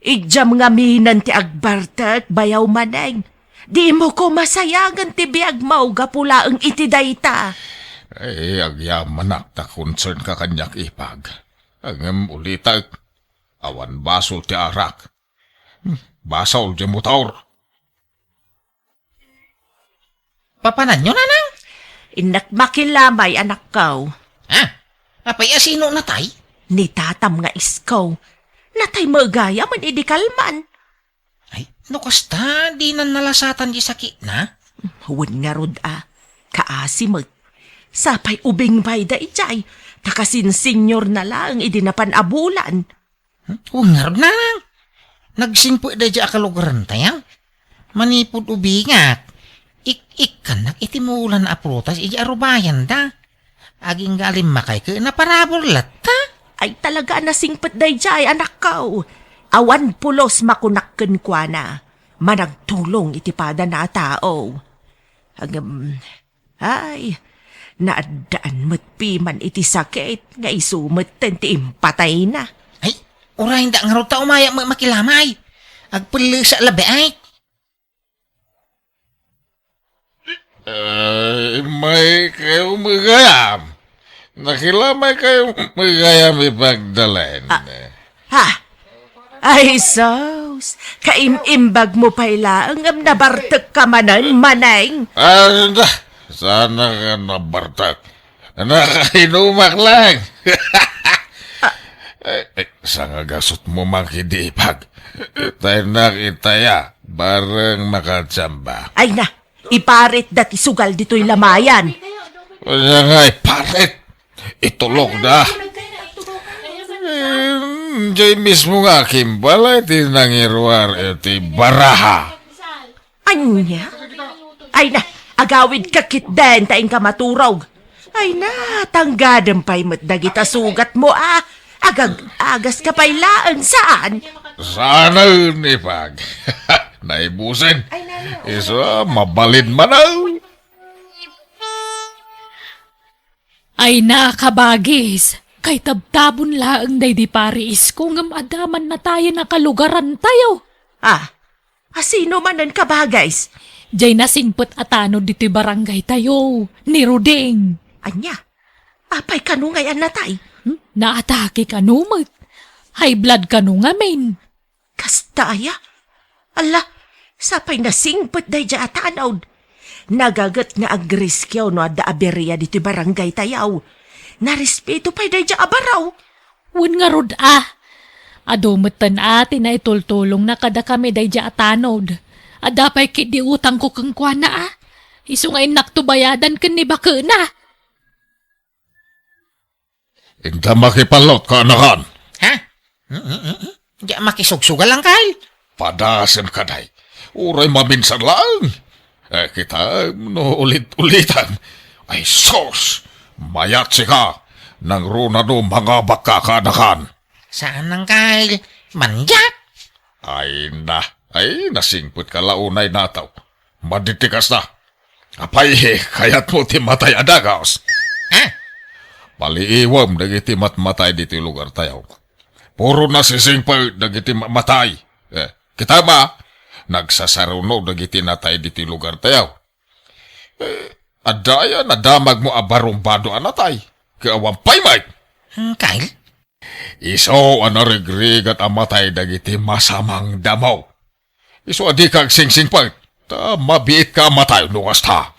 Idiam ngaminen ti agbartek, bayaw Maneng. Dimo koma sayangen ti biagmo gapu laeng iti dayta. Eh, agyamanak ta concern ka kaniak, ipag. Ngem ulitek, awan basol ti arak. Hmm, basol ti motor. Papananyo, nanang? Innak makilamay, anakko. Ha? Apay a sino natay? Ni tatam nga isko. Natay met gayam idi kalman. Ay, no kasta, dinan nalasatan di sakitna? Wen ngarud a. Kaasi met. Sapay ubing pay daydiay. Ta kasin senior na laeng idi napan a bulan. Hmm? Wen ngarud, nanang. Nagsingpet daydiay a kalugarantayo. Manipud ubingak, ik-ikkannak iti mulan a prutas idiay arubayanda. Agingga a limmakay ket naparabur latta. Ay, talaga a nasingpet daydiay, anakko. Awan pulos makunak kenkuana. Managtulong iti padana a tao. Ngem, ay, naaddaan met piman iti sakit nga isu metten ti impatayna. Ay, urayenda ngarud ta umayak met makilamay. Agpellesa labiay. Ay, immaykayo met gayam. Nakilamaykayo met gayam, ipagdalen. Ah, ha? Ay, sus! Kaim-imbag mo pay laeng ngem nabartek ka manen, Maneng. Anda, saan ka nabartek? Nakainumak lang. Eh, eh, sangagasut mo man kidi, ipag. Tay nakitaya, bareng makachamba. Ay na, iparit da ti sugal ditoy lamayan. Kanya nga iparit. Itulok da. Eh, jay mismo nga kimbalay ti nangiruar iti baraha. Ania? Ay na, agawid ka ketdin ta inka maturog. Ay na, tanggadem pay met dagita sugat mo a. Agag-agas ka pay laeng, saan? Saan, ipag. Naibusen. Isu a, mabalin man a. Ay na, kabagis, kay tabtabon laeng daydi pari isko ngem adda man natayen a kalugarantayo. Ah, asino manen, kabagis? Jay nasingpet a tanod ditoy barangaytayo, ni Ruding. Ania? Apay kano ngay a natay? Hmm? Naatake kano met? High blood kano ngamin? Kasta aya? Alla, sapay nasingpet daydiay a tanod. Nagaget nga agriskiw no adda aberia ditoy barangaytayo. Narespeto pay daydiay a baro. Wen ngarud a. Adu metten a ti naitultulongna kadakami daydiay a tanod. Adda pay ketdi utangko kenkuana a. Isu nga innakto bayadan ken ni bakena. Inta makipallot, kaanakan. Ha? Mm, mm, mm, mm. Diak makisugsugal, Angkel. Padasem kadi. Uray maminsan laeng. Eh, kitaem no ulit-ulitan. Ay, sus! Mayat sika. Nangruna no mangabak ka, kaanakan. Saan, Angkel? Mandiak? Ay na. Ay, nasingpet ka la unay nataw. Madi ti kasta. Apay, kayatmo ti matay a dagus? Ha? Paliiwem dagiti matmatay ditoy lugartayo. Puro nasisingpet dagiti matmatay. Eh, kitaem a, nagsasaruno dagiti natay ditoy lugartayo. Eh, adda aya nadamagmo a barumbado a natay? Ket awan pay met. Hmm, Kyle? Isu a narigrigat a matay dagiti masamang damo. Isu a dika agsingsingpet, ta mabiitka a matay no kasta.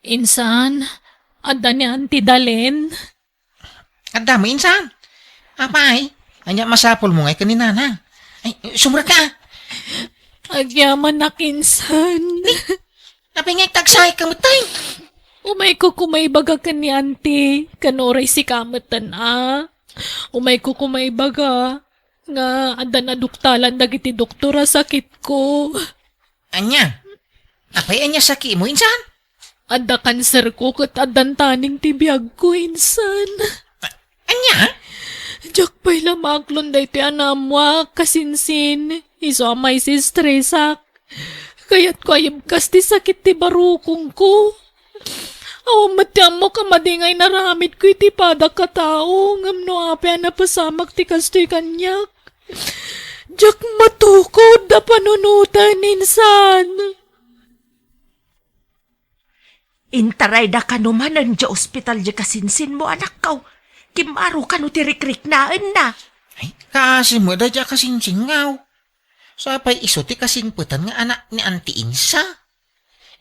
Insan, adda ni Auntie Dalen? Adda met, insan. Apay, ania masapulmo ngay ken ni Nanang? Ay, sumrekka. Agyamanak, insan. Apay nga agtagsayka met, tay? Umayko koma ibaga ken ni Auntie, ken uray sika metten a. Umayko koma ibaga nga adda naduktalan dagiti doktor a sakitko. Ania? Apay ania sakitmo, insan? Adda kanserko ket addan taning ti biagko, insan. A-, ania? Diak pay la maaklon daytoy a naammoak, kasinsin. Isu a maisistresak. Kayatko a ibkas ti sakit ti barukongko. Awan met ti ammok a madi nga inaramidko iti padak a tao, ngem no apay a napasamak ti kastoy kaniak, diak matukod a panunoten, insan. Intarayda kano manen idiay ospital diay kasinsinmo, anakko. Kimmaro kano ti rikriknaenna. Ay, kaasi met daydiay a kasinsinko. Sa pay isu ti kasingpetan nga anak ni Auntie Insa?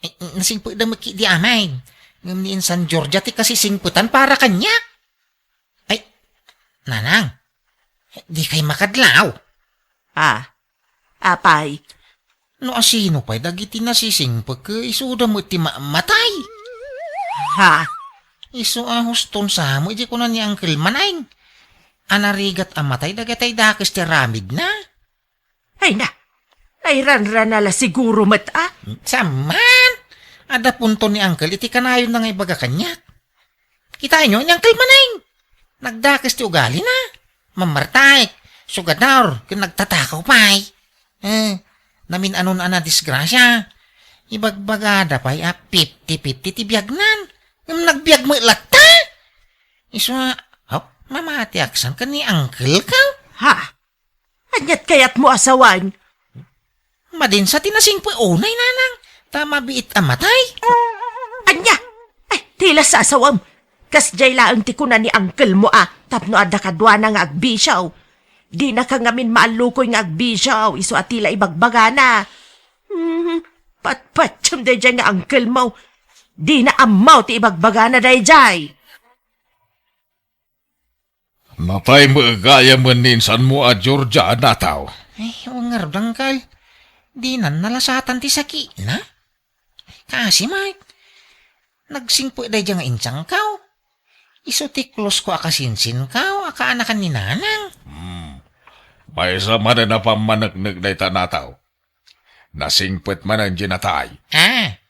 Ay, nasingpetda met ketdi amin. Ngem ni Insan Georgia ti kasisingpetan para kaniak. Ay, Nanang, dikay makadlaw? Ah, apay? No asino pay dagiti nasisingpet, ket isuda met ti ma-, matay. Ha? Isu a huston sa met idi kuna ni Uncle Maneng a narigat a matay dagiti dakes ti aramidna. Ay na, nairanrana la siguro met a. Saan man? Adda punto ni Uncle iti kanayonna nga ibaga kaniak. Kitaenyo ni Uncle Maneng. Nagdakes ti ugalina. Mamartaek, sugador, ken nagtatakaw pay. Eh, namin-anon a nadisgrasia. Ibagbagada pay a fifty fifty ti biagnan. Ngem nagbiag met latta. Isu a, hop, mamatiak san ken ni Uncle ka? Ha? Aniat kayatmo a sawen? Madinsa ti nasingpet unay, Nanang, ta mabiit a matay. Ania? Ay, ti la sasawem. Kasdiay laeng ti kuna ni uncle mo a tapno adda kaduana nga agbisio. Dinaka ngamin maallukoy nga agbisio, isu a ti la ibagbagana. Hmm, patpatiem daydiay nga uncle mo. Dina ammo ti ibagbagana daydiay. Natay met gayam ni insanmo a Georgia a nataw. Ay, wen ngarud, Uncle. Dinan nalasatan ti sakitna. Kaasi met, nagsingpet daydiay nga insangko. Isu ti close ko a kasinsinko a kaanakan ni Nanang. Hmm. Maysa manen a pammaneknek dayta a nataw. Nasingpet manen diay natay. Ah.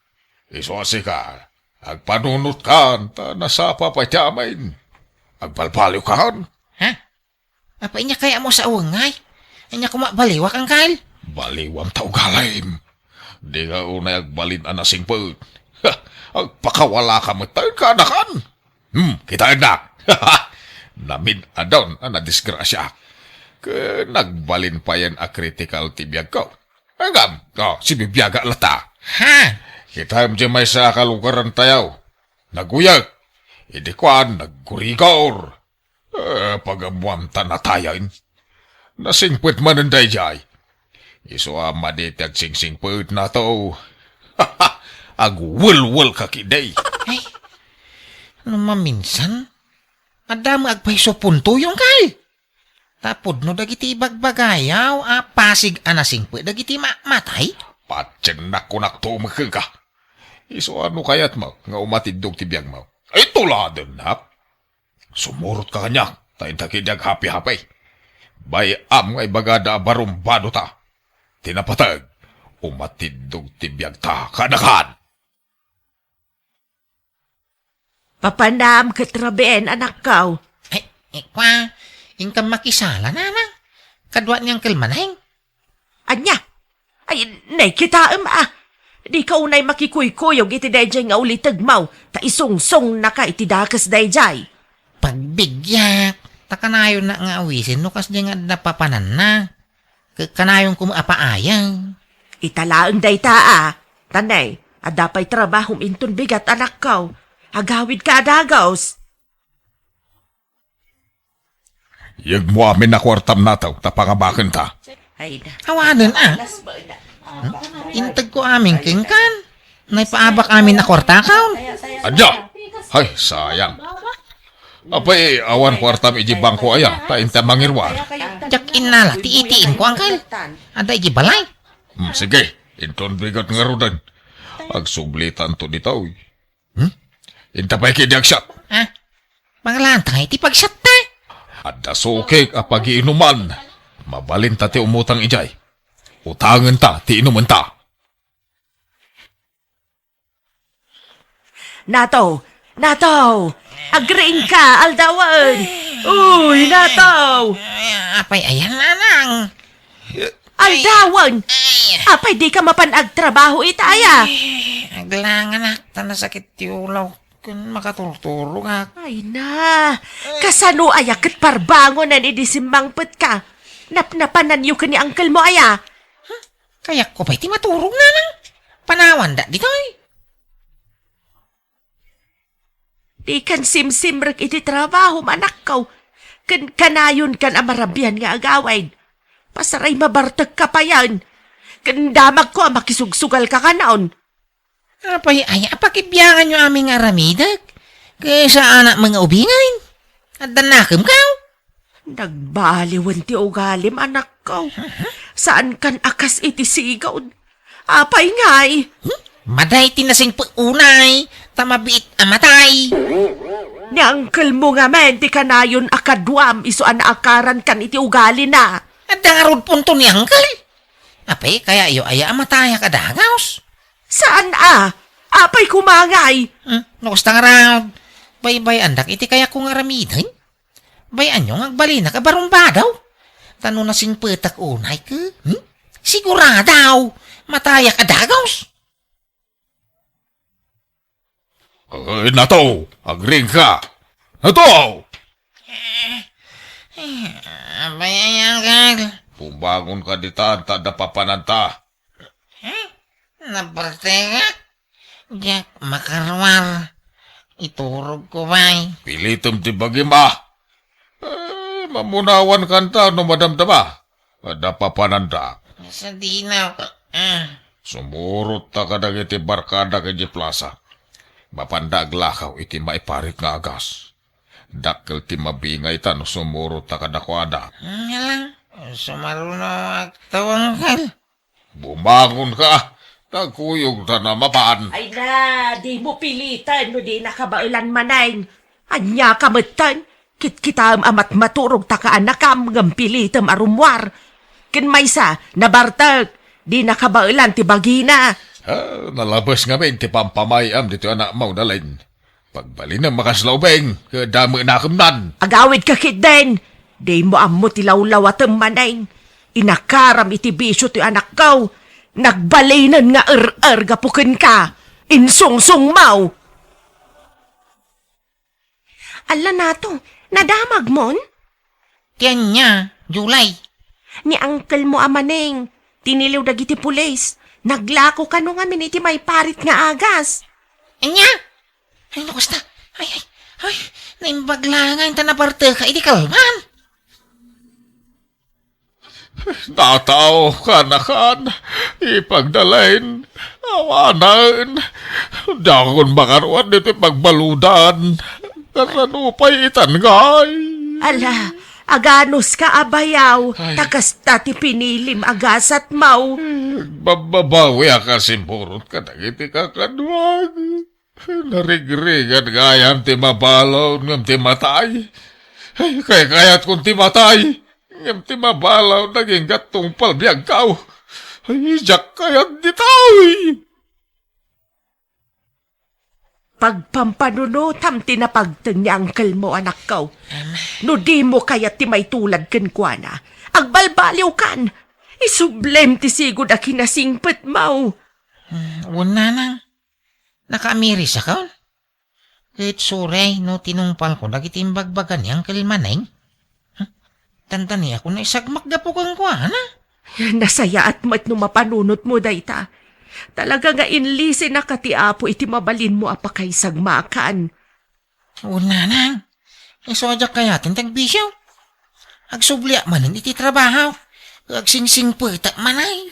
Isu a sika, agpanunotkan, ta nasapa pay ti amin. Agbalbaliwkan. Ha? Apay ania kayatmo a sawen ngay? Ania koma, baliwak, Uncle? Baliwam ta ugalim. Dika unay agbalin a nasingpet. Ha, agpakawalaka met ta kaanakan. Hmm, kitaennak. Namin-adon a nadisgrasiaak. Ket nagbalin payen a critical ti biagko. Ngem, oh, sibibiagak latta. Ha? Kitaem diay maysa a kalugarantayo. Naguyek. Idi kuan, naggurigor. Eh, pagammuam ta natayen. Nasingpet manen daydiay. Isu a madi ti agsingsingpet, nataw. Agwelwelka ketdi. Ay, no maminsan, adda met agpayso puntoyo, Uncle. Ta pudno dagiti ibagbagayo a pasig a nasingpet dagiti ma-, matay. Patiennak, kunak to met kenka. Isu a no kayatmo nga umatiddog ti biagmo, ituladennak. Sumurotka kaniak, ta inta ketdi aghapihapi. Bay-am nga ibagada a barumbadota. Ti napateg, umatiddog ti biagta kaanakan. Papanam ket rabien, anakko. Ay, ikua, inkam makisala, Nanang. Kadua ni Uncle Maneng. Ania? Ay, nay, kitaem a. Dika unay makikuykuyog iti daydiay nga ulitegmo, ta isungsungnaka iti dakes daydiay. Pagbiggak, ta kanayonna nga awisen no kasdiay nga adda papananna. Ke-, kanayonko met a paayen. Ita laeng dayta a. Tanay, adda pay trabahom inton bigat, anakko. Agawidka a dagus. Yegmo amin a kuartam, Nataw, ta pangabakenta. Ay na. Awanen a. Alas ba na? Integko amin kenkan. Naipaabak amin a kuartakaw. Adda! Ay, sayang. Apay, awan kuartam iti bangko aya, ta inta mangiruar. Diak innala ti ATM ko, uncle. Adda iti balay. Hmm, sige, inton bigat ngaruden. Agsublitanto ditoy. Hmm? Inta pay kadi agsiat. Ha? Mangalaanta ngay ti pagsiatta? Adda sukik a pagiinuman. Mabalinta ti umutang idiay. Utangenta ti inumenta. Nato! Nato! Agriingka! Aldawen! Uy, Nato! Ay, apay ayan, nanang? Aldawen! Ay. Apay dika mapan agtrabaho ita aya? Ay, aglanganak, ta nasakit ti ulawko ken makaturturogak. Ay na, kasano aya ket parbangonen idi simmangpetka? Napnapananyo ken ni uncle mo aya? Huh? Kayatko pay ti maturog, nanang. Panawanda ditoy. Dikan simsimrek iti trabahom, anakko. Ken kanayonkan a marabian nga agawid. Pasaray mabartekka payen. Ken damagko a makisugsugalka kanon. Apay aya a pakibianganyo amin nga aramidek? Ket saanak nga ubingen? Adda nakemkaw? Nagbaliwen ti ugalim, anakko. Saankan a kas iti sigud. Apay ngay? Hmm? Maday ti nasingpet unay, ta mabiit a matay. Ni uncle mo ngamin ti kanayon a kaduam isu a naakarankan iti ugalina. Adda ngarud punto ni uncle? Apay, kayatyo aya a matayak a dagus? Saan a? Apay koma ngay? Hmm, no kasta ngarud, baybay-andak iti kayatko nga aramiden. Bay-anyo nga agbalinak a barumbadaw. Ta no nasingpetak unay ket, hmm? Sigurado, matayak a dagus. Ay, Nato, agriingka. Nato! Eh, eh, abay, ay, uncle. Bumangonka ditan, ta adda papananta. Eh? Nabartekak? Diak makaruar. Iturogko pay. Pilitem ti bagim a. Eh, mamunawan kanta no madamdama. Adda papananda. Sadino? Ah. Sumurotta kadagiti barkadak idiay plasa. Mapanda aglakaw iti maiparit nga agas. Dakkel ti mabingayta no sumurotta kadakuada. Nga lang, sumaruno agtawangkal. Bumangonka, nagkuyogta na mapan. Ay na, dimo piliten no di nakabaelan manen. Ania ka metten? Kitkitaem a matmaturog ta kaanakam ngem pilitem a rummuar. Ken maysa, nabartek, di nakabaelan ti bagina. Ah, nalabes ngamin ti pampamay-am ditoy anakmo, Dalin. Pagbalinem a kasla ubing, ket dame nakemnan. Agawidka ketdin. Dimo ammo ti lawlawatem manen. Inakaram iti bisio ti anakko. Nagbalinen nga er-er gapu kenka. Insungsongmo. Alla Nato, nadamagmon? Ti ania, July? Ni uncle mo a Maneng, tiniliw dagiti pulis. Naglako kano ngamin iti maiparit nga agas. Ania? Ay, no kasta. Ay, ay, ay, naimbag laeng ta nabarteka iti kalman. Nataw, kaanakan, ipagdalain, awanen, dakon makaruar ditoy pagbaludan. Kasano pay itan ngay? Ala, aganuska a bayaw, ay, ta kasta ti pinilim a gasatmo. Babbabawiak a simurot kadagiti kakaduak. Narigrigat gayam ti mabalud ngem ti matay. Ay, kaykayatkon ti matay, ngem ti mabalud agingga tungpal biagko. Ay, diak kayat ditoy. Pagpampanunotam ti napagteng ni uncle mo, anakko. Amen. No dimo kayat ti maitulad kenkuana, agbalbaliwkan. Isublem ti sigud a kinasingpetmo. Hmm, wen, nanang. Nakaamirisakon? Ket sorry no tinungpalko dagiti imbagbaga ni Uncle Maneng. Huh? Dandaniakon a isagmak gapu kenkuana. Nasayaat met no mapanunotmo dayta. Talaga nga inlisinak a ti Apo iti mabalinmo a pakaisagmakan. Wen, nanang, isu a diak kayaten ti agbisio. Agsubliak manen iti trabaho. Agsingsingpetak manay.